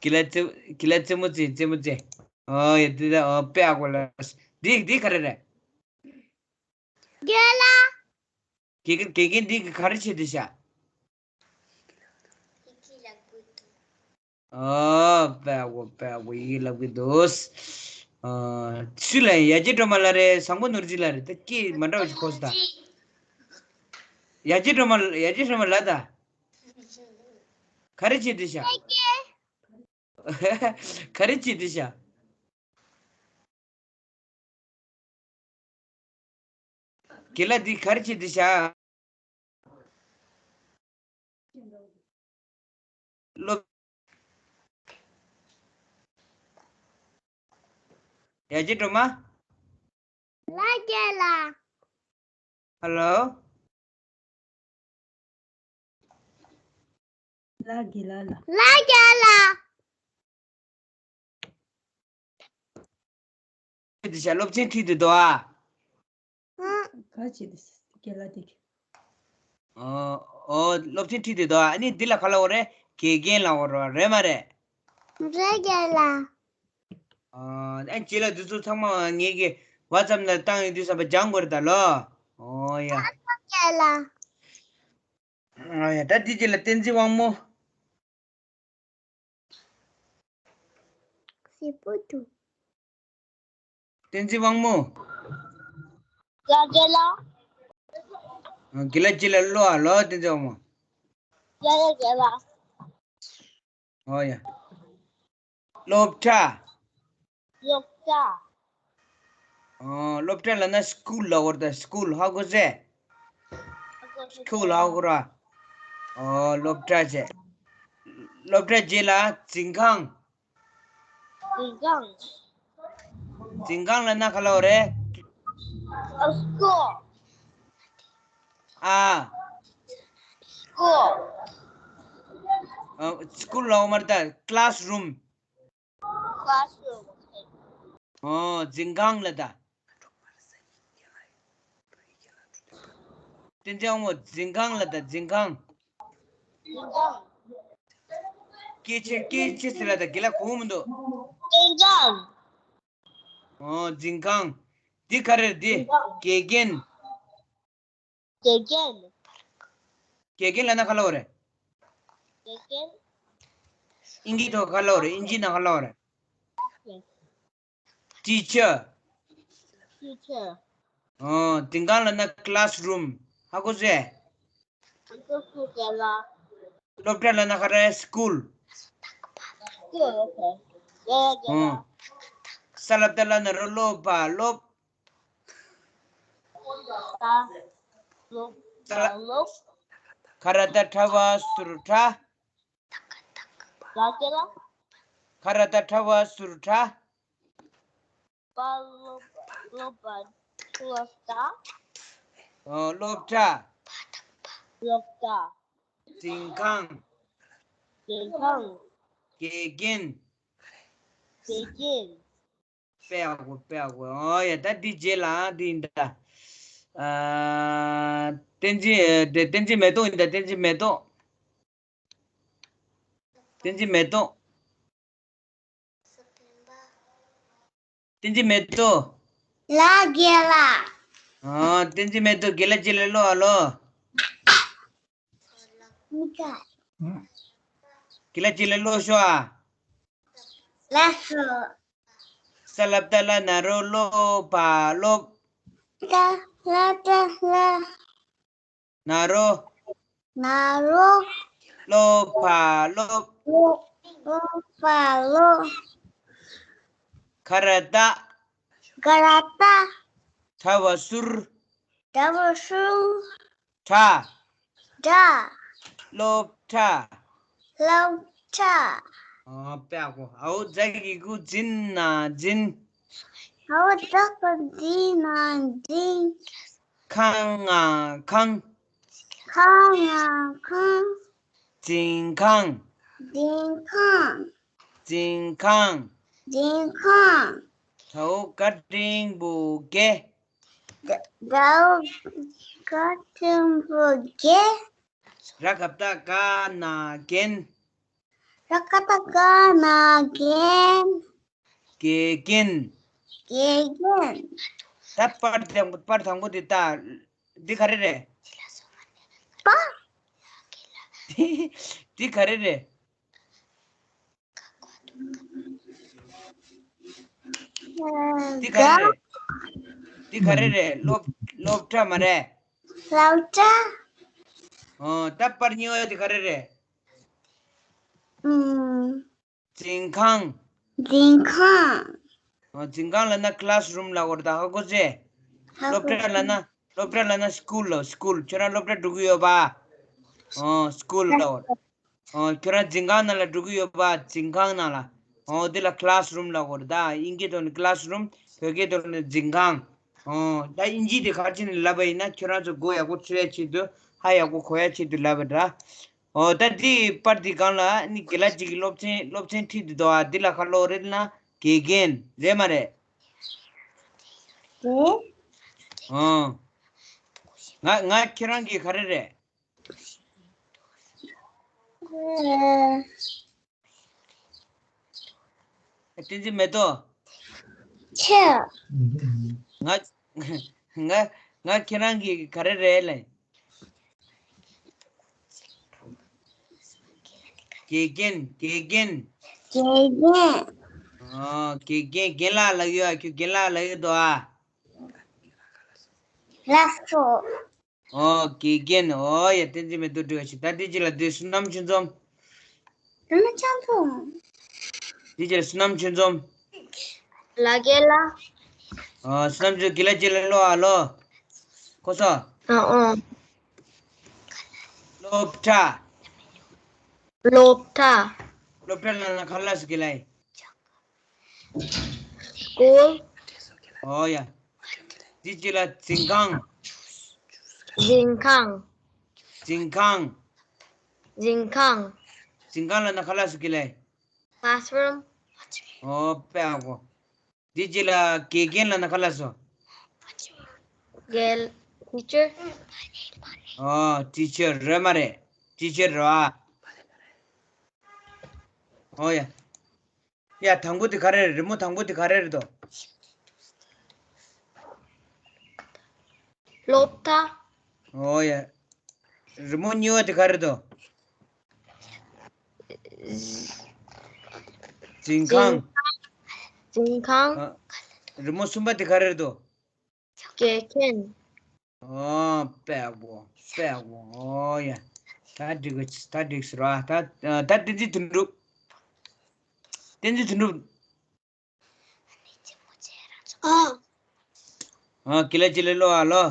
གི་ལ་རྩེ་གི་ལ་རྩེད་མོ་རྩེ་རྩེད་མོ་རྩེ། ཨོ་ཡ། འདི་ད་ཨོ་དཔེ་ཡག་པོ་ལ། འདི་འདི་ག་རེ་རེད། རྒན་ལགས། དགེ་རྒན་དགེ་རྒན་འདི་གི་ག་རེ་བྱེད་དེ་ཤག། ཨོ། དཔེ་ཡག་པོ་དཔེ་ཡག་པོ། ཡི་གེ་བསླབ་ཀྱི་འདུག། ཨོ། སུ་ལ་ཡིན། ཡ་གྱལ་སྒྲོལ་མ་ལ་རེད། བཟང་པོ་ནོར་རྗེ་ལ་རེད། ད་སྐད་མ་འདྲ་བ་ཞིག་གོ་སོང་ད། ཡ་གྱལ་སྒྲོལ་མ། ཡ་གྱལ་སྒྲོལ་མ་ལ་ད། ག་རེ་བྱེད་དེ་ཤག། ག་རེ་བྱེད་དེ་ཤག། དགེ་ལགས་འདི་ག་རེ་བྱེད་དེ་ཤག། སློབ། ཡ་གྱལ་སྒྲོལ་མ། ལགས་རྒན་ལགས། ཧ་ལོ། ལགས་རྒན་ལགས་ལ། ལགས་རྒན་ལགས། དེ་བྱ་སློབ་ཚན་ཁྲིད་དེ་འདུག་ཨ། ཧུམ། ག་བྱེད་དེ་རྒན་ལགས་དེ། ཨོ། ཨོ། སློབ་ཚན་ཁྲིད་དེ་འདུག་ཨ། ཨ་ནི་འདི་ལ་ག་ལབ་དགོས་རེད། དགེ་རྒན་ལབ་དགོས་རེད་མ་རེད། རེད་རྒན་ལགས། ཨ། ཨ་རྗེས་ལ་འདི་ཚོ་ཚང་མ་ངེད་ཀྱི་ཝ་ཙབ་ནང་བཏང་ཡོང་དུས་ཙམ་པ་སྦྱང་དགོས་རེད་ད་ལོ། ཨོ་ཡ། ཨ་རྒན་ལགས། ཨ་ཡ། ད་འདི་རྗེས་ལ་བསྟན་འཛིན་དབང་མོ། སི་པུ་ཏུ། བསྟན་འཛིན་དབང་མོ། ཡ་རྒན་ལགས། ཨ། དགེ་ལགས་རྗེས་ལ་ཀློག་ཨ་ལོ། བསྟན་འཛིན་དབང་མོ། ཡ་ཡ་རྒན་ལགས། ཨོ་ཡ། སློབ་གྲྭ། སློབ་གྲྭ། ཨོ། སློབ་གྲྭ་ལབ་ན་སི་ཀུལ་ལབ་དགོས་རེད་ད། སི་ཀུལ་ཧ་གོ་སོང་། སི་ཀུལ་ཧ་གོ་ར། ཨོ། སློབ་གྲྭ་བྱས། སློབ་གྲྭ་རྗེས་ལ་འཛིན་ཁང་། འཛིན་ཁང་། འཛིན་ཁང་ལབ་ན་ག་ལབ་དགོས་རེད། ཨ། སི་ཀུལ། ཨ། སི་ཀུལ། ཨ། སི་ཀུལ་ལབ་དགོས་མ་རེད་ད། ཀླ་སི་རུམ། ཀླ་སི་རུམ། ཨོ། འཛིན་ཁང་ལབ་ད། བསྟན་འཛིན་དབང་མོ། འཛིན་ཁང་ལབ་ད། འཛིན་ཁང་། འཛིན་ཁང་། སྐད་ཆ་སྐད་ཆ་ཟེར་ལབ་ད། དགེ་ལགས་གོ་མི་འདུག། འཛིན་ཁང་། ཨོ། འཛིན་ཁང་། འདི་ག་རེ་རེད། འདི་འཛིན་ཁང་། དགེ་རྒན། དགེ་རྒན། དགེ་རྒན་ལབ་ན་ག་ལབ་དགོས་རེད། དགེ་རྒན། ཨིན་ཇིའི་ཐོག་ག་ལབ་དགོས་རེད། ཨིན་ཇིའི་ནང་ག་ལབ་དགོས་རེད། ཊི་ཅར། ཊི་ཅར། ཨོ། འཛིན་ཁང་ལབ་ན་ཀླ་སི་རུམ། ཧ་གོ་སོང་། ཧ་གོ་སོང་རྒན་ལགས། སློབ་གྲྭ་ལབ་ན་ག་རེ། སི་ཀུལ། སི་ཀུལ། ཨོ་ཁེ། ཡ་ཡ་རྒན་ལགས། ཨོ། ས་ལ་བཏགས་སླ་ན་རོ། སློ་བ་སློབ། ད། སློ་བ་སློབ། ཁ་ར་བཏགས་ཁྲ་བ་ཟུར་ཁྲ། ལ་སྐད་ལ། ཁ་ར་བཏགས་ཁྲ་བ་ཟུར་ཁྲ། པ་སློབ་སློབ་པ་སློབ་གྲྭ། ཨོ། སློབ་གྲྭ། སློབ་གྲྭ། འཛིན་ཁང་། འཛིན་ཁང་། དགེ་རྒན། དགེ་རྒན། དཔེ་ཡག་པོ། དཔེ་ཡག་པོ། ཨོ་ཡ། ད་འདི་རྗེས་ལ་འདི་ཡིན་ད། ཨ། བསྟན་འཛིན། དེ་བསྟན་འཛིན་མེ་ཏོག་ཡིན་ད། བསྟན་འཛིན་མེ་ཏོག། བསྟན་འཛིན་མེ་ཏོག། བསྟན་འཛིན་མེ་ཏོག། ལགས་རྒན་ལགས། ཨ། བསྟན་འཛིན་མེ་ཏོག། དགེ་ལགས་རྗེས་ལ་ཀློག་ཨ་ལོ། དགེ་ལགས་རྗེས་ལ་ཀློག་ཤོག་ཨ། ལགས་སོ། ས་ལ་བཏགས་སླ་ན་རོ། སློ་བ་སློབ། ས་ལ་བཏགས་སླ། ན་རོ། ན་རོ། སློབ་པ་སློབ། སློབ་པ་སློབ། ཁ་ར་ཏ། ཁ་ར་ཏ། ཁྲ་བ་ཤུར། ཁྲ་བ་ཤུར། ཁྲ། ཁྲ། སློབ་ཁྲ། སློབ་ཁྲ། ཨོ་པེ་ཨ་གོ། ཨའོ་ཛ་གི་གུ་ཛིན་ན་ཛིན། ཨའོ་ཛ་གི་གུ་ཛིན་ན་ཛིན། ཁང་ང་ཁང་། ཁང་ང་ཁང་། ཛིན་ཁང་། ཛིན་ཁང་། ཛིན་ཁང་། ཛིན་ཁང་། ཁྲའོ་ག་འགྲེང་བུ་གེ། ཁྲའོ་ག་འགྲེང་བུ་གེ། ར་ག་བཏགས་རྒ་ན་རྒན། ར་ག་བཏགས་རྒ་ན་རྒན། དགེ་རྒན། དགེ་རྒན། ད་པར་དང་པོ་པར་དང་པོ་འདི་ལྟ། འདི་ག་རེ་རེད། པ། འདི་ག་རེ་རེད། འདི་ག་རེ་རེད། འདི་ག་རེ་རེད། སློབ་སློབ་གྲྭ་མ་རེད། སློབ་གྲྭ། ཨོ་ད་པར་གཉིས་པ་འདི་ག་རེ་རེད། ཨུམ། འཛིན་ཁང་། འཛིན་ཁང་། ཨོ་འཛིན་ཁང་ལབ་ན་ཁ་ལ་སི་རུམ་ལབ་དགོས་རེད་ད། ཧ་གོ་ཚེ། ཧ་གོ། སློབ་གྲྭ་ལབ་ན་སློབ་གྲྭ་ལབ་ན་སི་ཀུལ་ལབ། སི་ཀུལ། ཁྱོད་རང་སློབ་གྲྭ་འགྲོ་གི་ཡོད་པ། ཨོ་སི་ཀུལ་ལབ་དགོས་རེད། ཨོ་ཁྱོད་རང་འཛིན་ཁང་ནང་ལ་འགྲོ་གི་ཡོད་པ། འཛིན་ཁང་ནང་ལ། ཨོ་འདི་ལ་ཁ་ལ་སི་རུམ་ལབ་དགོས་རེད་ད། དབྱིན་སྐད་ཐོག་ནས་ཁ་ལ་སི་རུམ། བོད་སྐད་ཐོག་ནས་འཛིན་ཁང་། ཨོ་ད་དབྱིན་ཇི་དེ་ག་རེ་བྱས་ནས་ལབ་པ་ཡིན་ན་ཁྱོད་རང་ཚོ་མགོ་ཡག་པོ་ཚོད་ཡ་ཆེད་དུ། ཧ་ཡག་པོ་གོ་ཡ་ཆེད་དུ་ལབ་པ་འདྲ། ཨོ་ད་འདི་པར་འདི་སྒང་ལ་ནི་དགེ་ལགས་གཅིག་གིས་སློབ་ཚན་སློབ་ཚན་ཁྲིད་འདི་འདུག་ཨ། འདི་ལ་ག་རེ་ལབ་རེད་ལབ་ན་དགེ་རྒན་རེད་མ་རེད། རེད། ཨོ། ང་ང་ཁྱེད་རང་གི་ག་རེ་རེད། ཨེ། བསྟན་འཛིན་མེ་ཏོག་ཆེ། ང་ང་ང་ཁྱེད་རང་གི་ག་རེ་རེད་ལབ། དགེ་རྒན། དགེ་རྒན། དགེ་རྒན། ཨོ་དགེ་རྒན། རྒན་ལགས་ལབ་ཡོད་ཨ། ཁྱོད་རྒན་ལགས་ལབ་ཡོད་དོ་ཨ། ལགས་སོ། ཨོ་དགེ་རྒན། ཨོ་ཡ་བསྟན་འཛིན་མེ་ཏོག་འགྲིག་པ་ཞིག་ད་འདི་ཅི་ལ་འདི་བསོད་ནམས་ཆོས་འཛོམས། བསོད་ནམས་ཆོས་འཛོམས། འདི་ཅི་ལ་བསོད་ནམས་ཆོས་འཛོམས། ལ་རྒན་ལགས། ཨོ་བསོད་ནམས་ཆོས་དགེ་ལགས་ཅི་ལ་ལོ་ཨ་ལོ། ཁོ་སོ། ཨ་ཨོ། སློབ་གྲྭ། སློབ་གྲྭ། སློབ་གྲྭ་ལབ་ན་ག་རེ་ལབ་སོང་དགེ་ལགས། སི་ཀུལ། ཨོ་ཡ། འདི་ཅི་ལ་འཛིན་ཁང་། འཛིན་ཁང་། འཛིན་ཁང་། འཛིན་ཁང་། འཛིན་ཁང་ལབ་ན་ག་རེ་ལབ་སོང་དགེ་ལགས། ཁ་ལ་སི་རུམ། ཨོ་པེ་ཨ་གོ། འདི་ཅི་ལ་དགེ་རྒན་ལབ་ན་ག་རེ་ལབ་སོང་། རྒན། ཊི་ཅར། ཨོ་ཊི་ཅར་རེད་མ་རེད། ཊི་ཅར་རེད་ཨ། ཨོ་ཡ། ཡ་དང་པོ་དེ་ག་རེ་རེད། རི་མོ་དང་པོ་དེ་ག་རེ་རེད་དོ། སློབ་གྲྭ། ཨོ་ཡ། རི་མོ་གཉིས་པ་དེ་ག་རེ་རེད་དོ། འཛིན་ཁང་། འཛིན་ཁང་། ཨ། རི་མོ་གསུམ་པ་དེ་ག་རེ་རེད་དོ། དགེ་རྒན། ཨོ་པེ་ཨ་གོ། པེ་ཨ་གོ། ཨོ་ཡ། ད་འགྲིག་གི། ད་འགྲིག་ཟེར་བ། ད་ད་བསྟན་འཛིན་དོན་གྲུབ། བསྟན་འཛིན་དོན་གྲུབ། ཨ། ཨ་དགེ་ལགས་ཅི་ལ་ལོ་ཨ་ལོ། ཨ།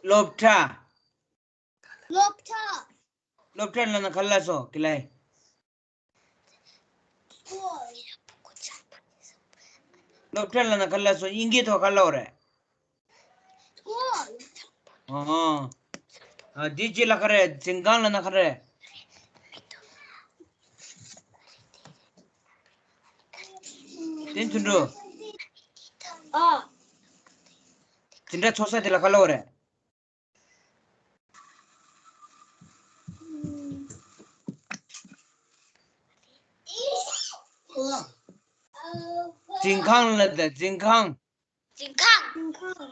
སློབ་གྲྭ། སློབ་གྲྭ། སློབ་གྲྭ་ལབ་ན་ག་རེ་ལབ་སོང་དགེ་ལགས། སློབ་གྲྭ་ལབ་ན་ག་རེ་ལབ་སོང་། དབྱིན་སྐད་ཐོག་ག་རེ་ལབ་རེད། ཨོ། ཨ་འདི་ཅི་ལ་ག་རེ། འཛིན་ཁང་ལབ་ན་ག་རེ། དེ་དུད་འགྲོ། ཨ། འཛིན་གྲྭ་ཚོགས་ས་དེ་ལ་ག་རེ་ལབ་རེད། འཛིན་ཁང་ལ་ད་འཛིན་ཁང་། འཛིན་ཁང་། འཛིན་ཁང་།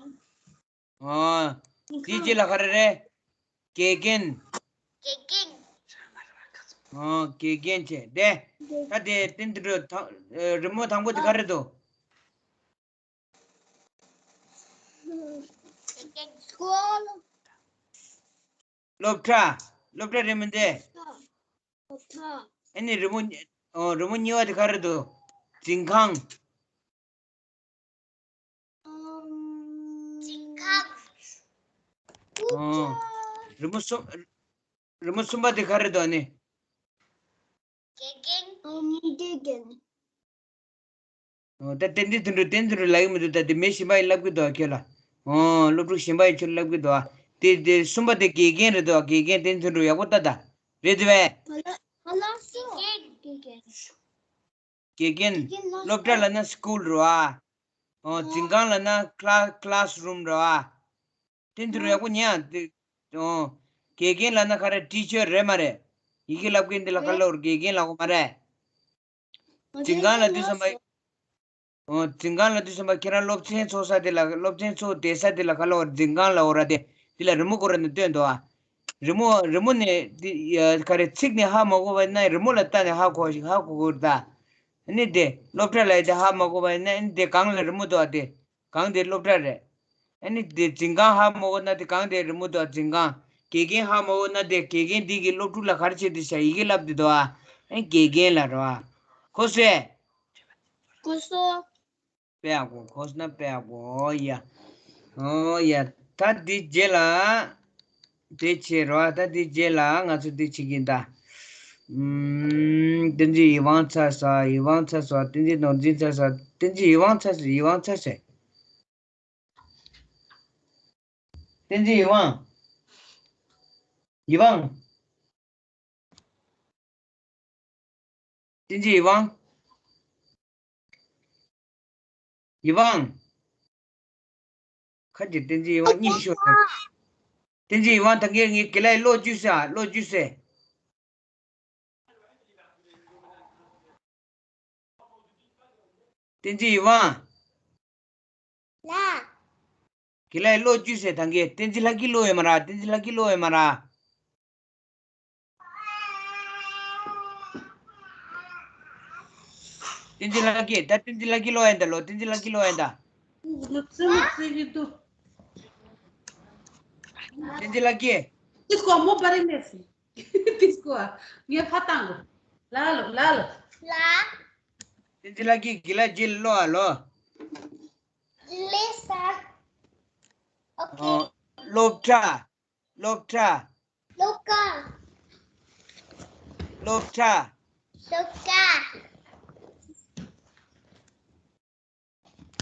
ཨོ། དེ་ཅི་ལ་ག་རེ་རེད། དགེ་རྒན། དགེ་རྒན། ཨོ་དགེ་རྒན་བྱས་ཏེ། ད་དེ་བསྟན་འཛིན་དོན་གྲུབ། རི་མོ་དང་པོ་དེ་ག་རེ་འདུག། སློབ་གྲྭ། སློབ་གྲྭ་རེད་མི་འདུག་སློབ་གྲྭ། ཨ་ནི་རི་མོ། ཨོ། རི་མོ་གཉིས་པ་དེ་ག་རེ་འདུག་འཛིན་ཁང་། འཛིན་ཁང་། ཨོ། རི་མོ་གསུམ། རི་མོ་གསུམ་པ་དེ་ག་རེ་འདུག་ཨ་ནི། དགེ་རྒན། ཨ་ནི་དགེ་རྒན། ཨོ། ད་བསྟན་འཛིན་དོན་གྲུབ། བསྟན་འཛིན་དོན་གྲུབ་ལབ་ཀྱི་མི་འདུག་ད་དེ་མི་གཞན་པ་ཡིས་ལབ་ཀྱི་འདུག་ཁྱོད་ལ། ཨོ། སློབ་ཕྲུག་གཞན་པ་ཡིས་ཁྱོད་ལ་ལབ་ཀྱི་འདུག་དེ་དེ་གསུམ་པ་དེ་དགེ་རྒན་རེད་འདུག་དགེ་རྒན། བསྟན་འཛིན་དོན་གྲུབ། ཡག་པོ་ལྟ་ད། རེད་དེ་བས། ག་ལ་ག་ལ་སོ། དགེ་རྒན། དགེ་རྒན། དགེ་རྒན། དགེ་རྒན་ལ་སློབ་གྲྭ་ལབ་ན་སི་ཀུལ་རེད་བ། ཨོ། འཛིན་ཁང་ལབ་ན་ཁི་ལ་སི་ཁི་ལ་སི་རུམ་རེད་བ། དེ་འདི་རུ་ཡག་པོ་ཉན་ཨ། དེ། ཨོ། དགེ་རྒན་ལབ་ན་ག་རེ། ཊི་ཅར་རེད་མ་རེད། ཡི་གེ་བསླབ་མཁན་དེ་ལ་ག་རེ་ལབ་དགོས་རེད། དགེ་རྒན་ལབ་དགོས་མ་རེད། འཛིན་ཁང་ལབ་དུས་ཙམ་པ། ཨོ། འཛིན་ཁང་ལབ་དུས་ཙམ་པ་ཁྱེད་རང་སློབ་ཚན་ཚོགས་ས་དེ་ལ། སློབ་ཚན་ཚོགས་བསྡད་ས་དེ་ལ་ག་རེ་ལབ་དགོས་རེད། འཛིན་ཁང་ལབ་དགོས་རེད་དེ། དེ་ལ་རི་མོ་སྐོར་ར་ནས་སྟོན་འདུག་ཨ། རི་མོ། རི་མོ་ནས་དེ་ག་རེ། ཚིག་ནས་ཧ་མ་གོ་བ་ན་རི་མོ་ལ་ལྟ་ནས་ཧ་གོ་ཞིག་ཧ་གོ་དགོས་རེད་ད། ཨ་ནི་དེ་སློབ་གྲྭ་ལབ་ཡ་དེ་ཧ་མ་གོ་བ་ཡིན་ན། ཨ་ནི་དེ་སྒང་ལ་རི་མོ་འདུག་ཨ། དེ་སྒང་དེ་སློབ་གྲྭ་རེད། ཨ་ནི་དེ་འཛིན་ཁང་ཧ་མ་གོ་ན་དེ་སྒང་དེ་རི་མོ་འདུག་ཨ། འཛིན་ཁང་། དགེ་རྒན་ཧ་མ་གོ་ན་དེ་དགེ་རྒན་འདི་གི་སློབ་ཕྲུག་ལ་ག་རེ་བྱེད་དེ་བྱ། ཡི་གེ་བསླབ་དེ་འདུག་ཨ། ཨ་ནི་དགེ་རྒན་ལབ་རེད་བ། གོ་སོང་ངས། གོ་སོང་། དཔེ་ཡག་པོ། གོ་སོང་ན་དཔེ་ཡག་པོ། ཨོ་ཡ། ཨོ་ཡ། ད་འདི་རྗེས་ལ། དེ་བྱེད་རོགས། ད་འདི་རྗེས་ལ་ང་ཚོ་འདི་བྱེད་ཀྱིན་ད། ཨུམ། བསྟན་འཛིན་ཡིད་དབང་ཚར་སོང་། ཡིད་དབང་ཚར་སོང་། བསྟན་འཛིན་ནོར་འཛིན་ཚར་སོང་། བསྟན་འཛིན་ཡིད་དབང་ཚར་སོང་། ཡིད་དབང་ཚར་སོང་། བསྟན་འཛིན་ཡིད་དབང་། ཡིད་དབང་། བསྟན་འཛིན་ཡིད་དབང་། ཡིད་དབང་། ཁ་ཅིག་བསྟན་འཛིན་ཡིད་དབང་གཉིད་ཤོར་ཐལ། བསྟན་འཛིན་ཡིད་དབང་། ད་གིན་ངས་དགེ་ལགས་ཀློག་བཅུག་ཟེར་ཨ། ཀློག་བཅུག་ཟེར། བསྟན་འཛིན་ཡིད་དབང་། ལགས། དགེ་ལགས་ཀློག་བཅུག་ཟེར། ད་གིན་བསྟན་འཛིན་ལྷ་སྐྱིད་ཀློག་ཡོད་མ་རེད། བསྟན་འཛིན་ལྷ་སྐྱིད་ཀློག་ཡོད་མ་རེད། བསྟན་འཛིན་ལྷ་སྐྱིད། ད་བསྟན་འཛིན་ལྷ་སྐྱིད་ཀློག་ཡིན་ད་ལོ། བསྟན་འཛིན་ལྷ་སྐྱིད་ཀློག་ཡིན་ད། ནུབ་ཚེ་ནུབ་ཚེ་གི་འདུག་བསྟན་འཛིན་ལྷ་སྐྱིད། ཏིས་ཀོ་མོ་པ་རེ་མེད་སི། ཏིས་ཀོ་ཨ། ངས་ཕ་བཏང་གོ། ལ་ལོ་ལ་ལོ། ལ། བསྟན་འཛིན་ལྷ་སྐྱིད། དགེ་ལགས་རྗེས་ལ་ཀློག་ཨ་ལོ། ལེ་ས། ཨོ་ཁེ། ཨོ། སློབ་གྲྭ། སློབ་གྲྭ། སློབ་ཀ། སློབ་གྲྭ། སློབ་ཀ།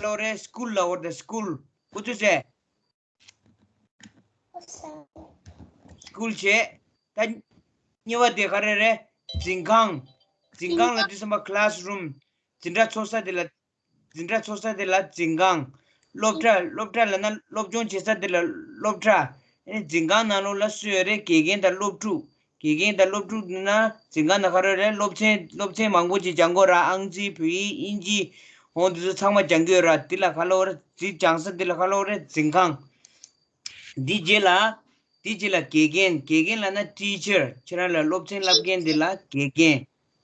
ལོ་རེ་སི་ཀུལ་ལ་འོ་དེ་སི་ཀུལ། ཀུ་ཚུ་སེ། སི་ཀུལ་བྱས། ད་གཉིས་པ་དེ་ག་རེ་རེད། འཛིན་ཁང་། འཛིན་ཁང་ལ་དུས་གསུམ་པ་ཁི་ལ་སི་རུམ། འཛིན་གྲྭ་ཚོགས་ས་དེ་ལ། འཛིན་གྲྭ་ཚོགས་ས་དེ་ལ་འཛིན་ཁང་། སློབ་གྲྭ། སློབ་གྲྭ་ལབ་ན་སློབ་སྦྱོང་བྱེད་ས་དེ་ལ་སློབ་གྲྭ། ཨེ་འཛིན་ཁང་ནང་ལོགས་ལ་སུ་ཡོད་རེད། དགེ་རྒན་དང་སློབ་ཕྲུག་དགེ་རྒན་དང་སློབ་ཕྲུག་ན་འཛིན་ཁང་ནང་ག་རེ་རེད། སློབ་ཚན། སློབ་ཚན་མང་པོ་ཅིག་སྦྱང་གི་ཡོད་ར། ཨང་རྩིས། བོད་ཡིག་དབྱིན་ཇི། འོ་འདི་ཚོ་ཚང་མ་སྦྱང་གི་ཡོད་ར། འདི་ལ་ག་ལབ་རེད། འདི་སྦྱང་ས་འདི་ལ་ག་ལབ་རེད། འཛིན་ཁང་། འདི་རྗེས་ལ། འདི་རྗེས་ལ་དགེ་རྒན། དགེ་རྒན་ལབ་ན་ཊི་ཅར། ཁྱེད་རང་ལ་སློབ་ཚན་བསླབ་མཁན་འདི་ལ་དགེ་རྒན།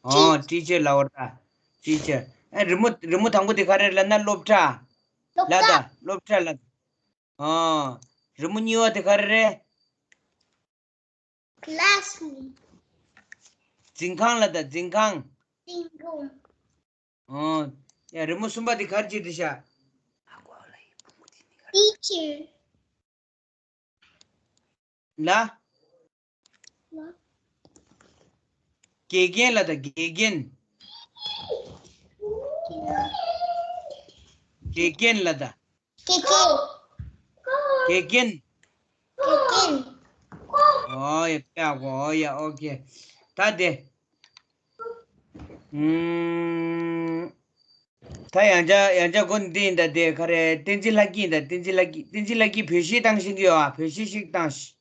ཨོ་ཊི་ཅར་ལབ་ར། ཊི་ཅར། ཨ་རི་མོ། རི་མོ་དང་པོ་དེ་ག་རེ་ལབ་ན་སློབ་གྲྭ། ལབ་ད། སློབ་གྲྭ་ལབ། ཨོ། རི་མོ་གཉིས་པ་དེ་ག་རེ་རེད། ཁི་ལ་སི་རུམ། འཛིན་ཁང་ལབ་ད། འཛིན་ཁང་། འཛིན་ཁང་། ཨོ། ཡ་རི་མོ་གསུམ་པ་དེ་ག་རེ་བྱེད་དེ་ཤག་ཊི་ཅར། ལ། དགེ་རྒན་ལབ་ད། དགེ་རྒན། དགེ་རྒན་ལབ་ད། དགེ་རྒན། དགེ་རྒན། དགེ་རྒན། ཨོ་ཡ། དཔེ་ཡག་པོ། ཨོ་ཡ། ཨོ་ཁེ། ད་དེ། ཨུམ། ད་ཡང་བསྐྱར། ཡང་བསྐྱར་འགོ་འདི་ཡིན་ད། དེ་ག་རེ། བསྟན་འཛིན་ལྷ་སྐྱིད་ཡིན་ད། བསྟན་འཛིན་ལྷ་སྐྱིད། བསྟན་འཛིན་ལྷ་སྐྱིད་བོད་གཞས་བཏང་ཤེས་ཀྱི་ཡོད་ཨ། བོད་གཞས་ཤིག་བཏང་ཤིག་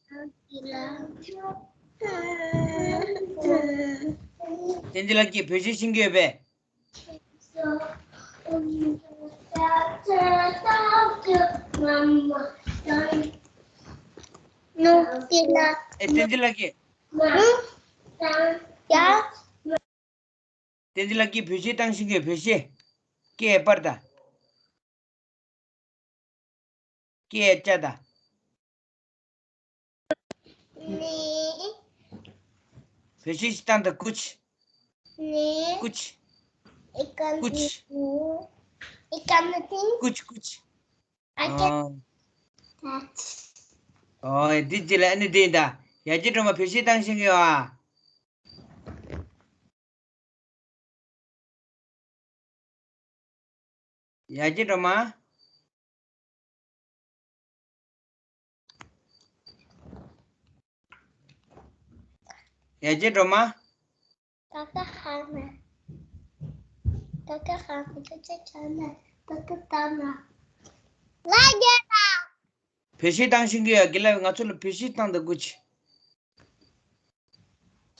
བསྟན་འཛིན་ལྷ་སྐྱིད་བོད་གཞས་ཤེས་ཀྱི་ཡོད་པས། ཨེ་བསྟན་འཛིན་ལྷ་སྐྱིད། བསྟན་འཛིན་ལྷ་སྐྱིད་བོད་གཞས་བཏང་ཤེས་ཀྱི་ཡོད། བོད་གཞས། སྐད་སྤར་ད། སྐད་བཅའ་ད། བོད་ཆས་ཤིག་བཏང་དང་། कुछ ने कुछ कुछ कुछ ཨ། ཨོ། ཨོ་འདི་ཅི་ལ་ཨ་ནི་འདི་ཡིན་ད། ཡ་གྱལ་སྒྲོལ་མ་བོད་ཆས་བཏང་ཤེས་ཀྱི་ཡོད་ཨ། ཡ་གྱལ་སྒྲོལ་མ། ཡ་གྱལ་སྒྲོལ་མ། ད་ག་ཧ་ན། ད་ག་ཧ་ན། ད་ཅ་ཅ་ན། ད་ག་ད་ན། ལ་རྒྱལ་ལ། བོད་ཆས་བཏང་ཤེས་ཀྱི་ཡོད་ཨ། དགེ་ལགས་ང་ཚོ་ལ་བོད་ཆས་བཏང་དང་། कुछ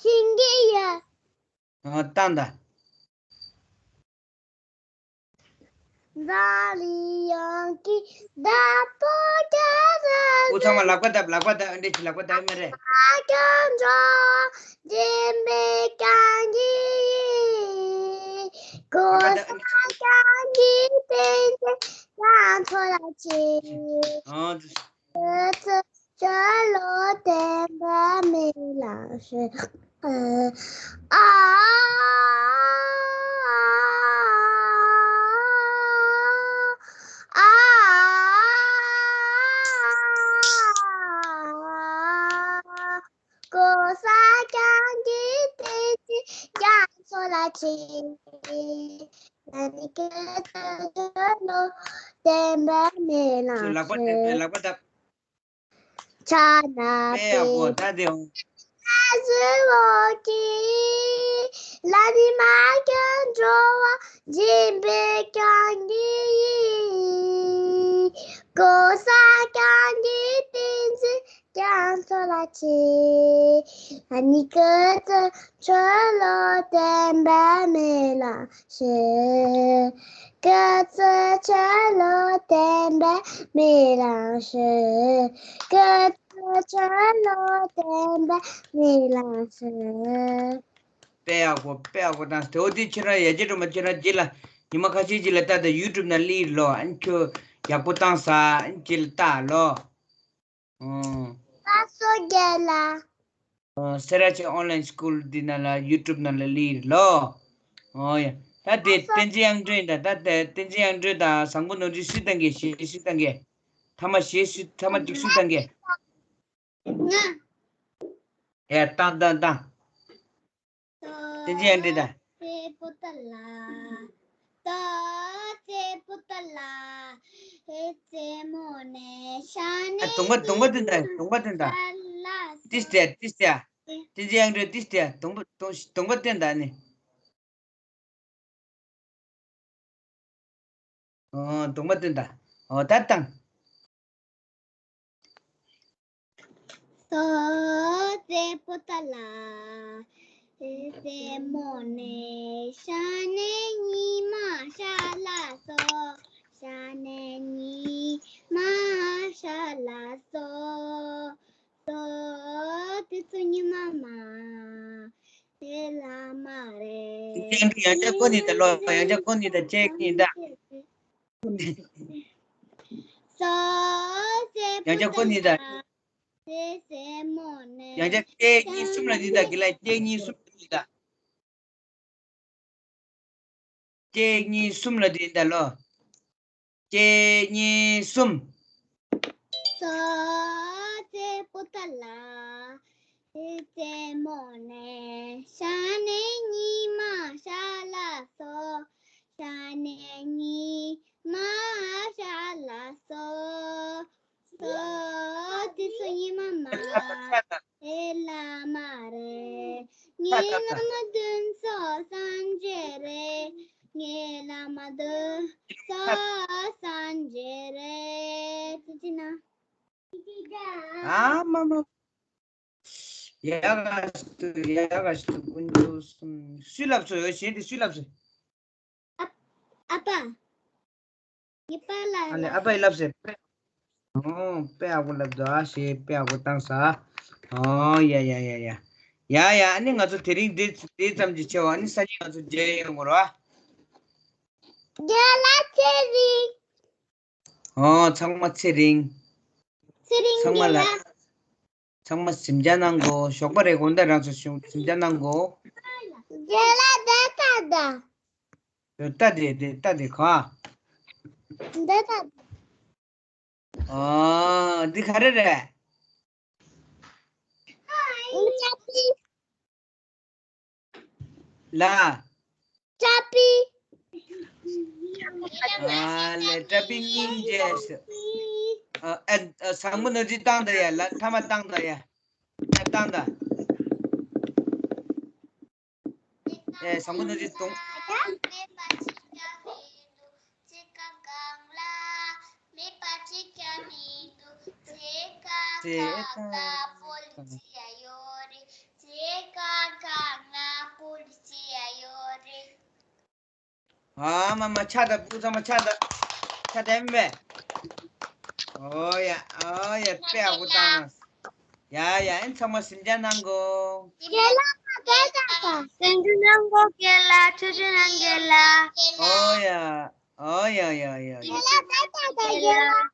ཤེས་ཀྱི་ཡོད་ཨ། བཏང་དང་། ཟླ་ལི་ཡང་གི་ཟླ་པོ་ག་ར། ཨུ་ཚང་མ་ལག་པ་བརྡབ། ལག་པ་བརྡབ། འདི་ཅི་ལག་པ་བརྡབ་མ་རེད། ཀྱང་འགྲོ། འདྲེན་པའི་གང་གི་ཡིན། གོ་ས་གང་གི་བསྟན་བཅོས་ཀྱང་ཚོ་ལ་ཆེ། ཨོ། ཁྱོད་ཚོ་ཆོས་བློ་ལྡན་པའི་མི་ལ་ཞུ། ཨ། ཨ། གོ་ས་གང་གི་བསྟན་བཅོས་ཀྱང་ཚོ་ལ་ཆེ། ང་ནི་ཁྱོད་ཚོ་ཆོས་བློ་ལྡན་པའི་མི་ལ་ལག་པ་བརྡབ། ལག་པ་བརྡབ། ཆ་ན་པེ་ཡག་པོ་ད་དེ་འོང་། ཟེར་བོ་གི། ལ་ནི་མ་ཀྱང་འགྲོ་བ་སྦྱིན་པའི་གང་གི་ཡིན། གོ་ས་གང་གི་བསྟན་བཅོས་ཀྱང་ཚོ་ལ་ཆེ། ཨ་ནི་ཀི་ཙི་ཆོས་བློ་ལྡན་པའི་མི་ལ་ཞེས། སྐུ་ཚེ་ཆོས་ལོ་བརྟན་པའི་མི་ལ་ཞུ། སྐུ་ཚེ་ཆོས་ལོ་བརྟན་པའི་མི་ལ་ཞུ། དཔེ་ཡག་པོ། དཔེ་ཡག་པོ་བཏང་། དེ་འོ་དེ་ཁྱེད་རང་ཡ་གྱལ་སྒྲོལ་མ་ཁྱེད་རང་རྗེས་ལ་ཉི་མ་ཁ་ཤས་རྗེས་ལ་ལྟ་དང་། ཡུ་ཊུབ་ནང་སླེབས་ལོ། ཨ་ནི་ཁྱོད་ཡག་པོ་བཏང་ས། ཨ་ནི་རྗེས་ལ་ལྟ་ལོ། ཨོ། ལགས་སོ་རྒན་ལགས། ཨོ། སེ་ར་བྱེས་ཨོན་ལའིན་སི་ཀུལ་འདི་ནང་ལ་ཡུ་ཊུབ་ནང་ལ་སླེབས་ལོ། ཨོ་ཡ། ད་དེ་བསྟན་འཛིན་དབྱངས་སྒྲོན་དང་། ད་དེ་བསྟན་འཛིན་དབྱངས་སྒྲོན་དང་བཟང་པོ་ནོར་འཁྲུལ་སུས་བཏང་གི། གཞས་སུས་བཏང་གི། ཐ་མ་གཞས་སུས། ཐ་མ་གཅིག་སུས་བཏང་གི། ང་། ཡ་བཏང་བཏང་བཏང་། བསྟན་འཛིན་དབྱངས་སྒྲོན་དང་། རྩེ་པོ་ཏ་ལ། ད་རྩེ་པོ་ཏ་ལ། ཨེ་རྩེ་མོ་ནས་ཤ་ཨ་ནས་གདོང་པ། གདོང་པ་སྟོན་དང་། གདོང་པ་སྟོན་དང་། ཏིས་ཏེ། ཏིས་ཏེ། བསྟན་འཛིན་དབྱངས་སྒྲོན་ཏིས་ཏེ། གདོང་པ། གདོང་། གདོང་པ་སྟོན་དང་ནི། ཨོ། གདོང་པ་སྟོན་དང་། ཨོ་ད་བཏང་། སོ་རྩེ་པོ་ཏ་ལ། རྩེ་མོ་ནས་ཤ་ནས་ཉི་མ་ཤར་ལ་སོ། ཤ་ནས་ཉི་མ་ཤར་ལ་སོ། སོ་དེ་ཚོ་ཉི་མ་མ། དེ་ལ་མ་རེད། ཡང་ཡང་བསྐྱར་གོ་ནི་ད་ལོ། ཡང་བསྐྱར་གོ་ནི་ད། ཅེག་ནི་ད། སོ་སེ་ཡང་བསྐྱར་གོ་ནི་ད། སེ་སེ་མོ་ནས། ཡང་བསྐྱར་ཅེག་གཉིས་གསུམ་ལ་ནི་ད། དགེ་ལགས། ཅེག་གཉིས་གསུམ་ལ་ནི་ད། ཅེག་གཉིས་གསུམ་ལ་ནི་ད་ལོ། ཅེག་གཉིས་གསུམ། སོ་རྩེ་པོ་ཏ་ལ། རྩེ་མོ་ནས་ཤ་ནས་ཉི་མ་ཤར་ལ་སོ། ཤ་ནས་ཉི་མ་ཤར་ལ་སོ། སོ་དེ་ཚོ་ཉི་མ་མ། དེ་ལ་མ་རེད། ངའི་བླ་མ་དེ་ཚོ་སངས་རྒྱས་རེད། ངའི་བླ་མ་དེ་ཚོ་སངས་རྒྱས་རེད། ཅི་ཅི་ན། ཨ་མ་མ། ཡ་ག་སུ། ཡ་ག་སུ། ཀུན་སློང་གསུམ། སུས་ལབ་སོང་། གཞས་འདི་སུས་ལབ་སོང་། ཨ། ཨ་ཕ། ངའི་པཱ་ལགས་ཨ་ལེ། ཨ་ཕ་ཡིས་ལབ་སོང་། ཨོ། དཔེ་ཡག་པོ་ལབ་འདུག་ཨ། གཞས་དཔེ་ཡག་པོ་བཏང་ས། ཨོ་ཡ་ཡ་ཡ་ཡ། ཡ་ཡ། ཨ་ནི་ང་ཚོ་དེ་རིང་འདི་འདི་ཙམ་གྱིས་ཆེ་བ། ཨ་ནི་སང་ཉིན་ང་ཚོ་མཇལ་ཡོང་གི་རེད་བ། རྒན་ལགས་ཚེ་རིང་། ཨོ། ཚང་མ་ཚེ་རིང་། ཚེ་རིང་ཚང་མ་ལ། རྒན་ལགས། ཚང་མ་ཟིང་ཆ་གནང་གོ། ཞོགས་པ་རེད་གོ། ད་རང་ཚོ་ཞུ་ཟིང་ཆ་གནང་གོ། རྒན་ལགས་འདི་ལྟ་ད། ལྟ་དེ་དེ་ལྟ་དེ་ག་འདི་ལྟ། ཨ། འདི་ག་རེ་རེད། ཅ་པི། ལ། ཅ་པི། ཨ་ལས། ཅ་པི་སྙིང་རྗེ་ཟེར། ཨ་ཨ་ཨ། བཟང་པོ་ནོར་ཅིག་བཏང་དང་ཡ། ལ་མཐའ་མ་བཏང་དང་ཡ། ཡ་བཏང་དང་། ཨེ། བཟང་པོ་ནོར་ཅིག་བཏང་། ཚེ་གང་གང་ལ་སྤོ་ལོ་བྱེད་ཡ་ཡོད་རེད། ཚེ་གང་གང་ལ་སྤོ་ལོ་བྱེད་ཡ་ཡོད་རེད། ཨ་མ་མ། ཕྱག་དང་སྤུ་ཚང་མ་ཕྱག་དང་། ཕྱག་དང་མེ། ཨོ་ཡ། ཨོ་ཡ། དཔེ་ཡག་པོ་བཏང་། ཡ་ཡ། ཨེ་ཚང་མ་ཟིང་ཆ་གནང་གོ། རྒན་ལགས་དེ་ལྟ་ད། ཟིང་ཆ་གནང་གོ་རྒན་ལགས། ཐུགས་རྗེ་གནང་རྒན་ལགས། ཨོ་ཡ། ཨོ་ཡ་ཡ་ཡ་ཡ། རྒན་ལགས་དེ་ལྟ་ད་རྒན་ལགས།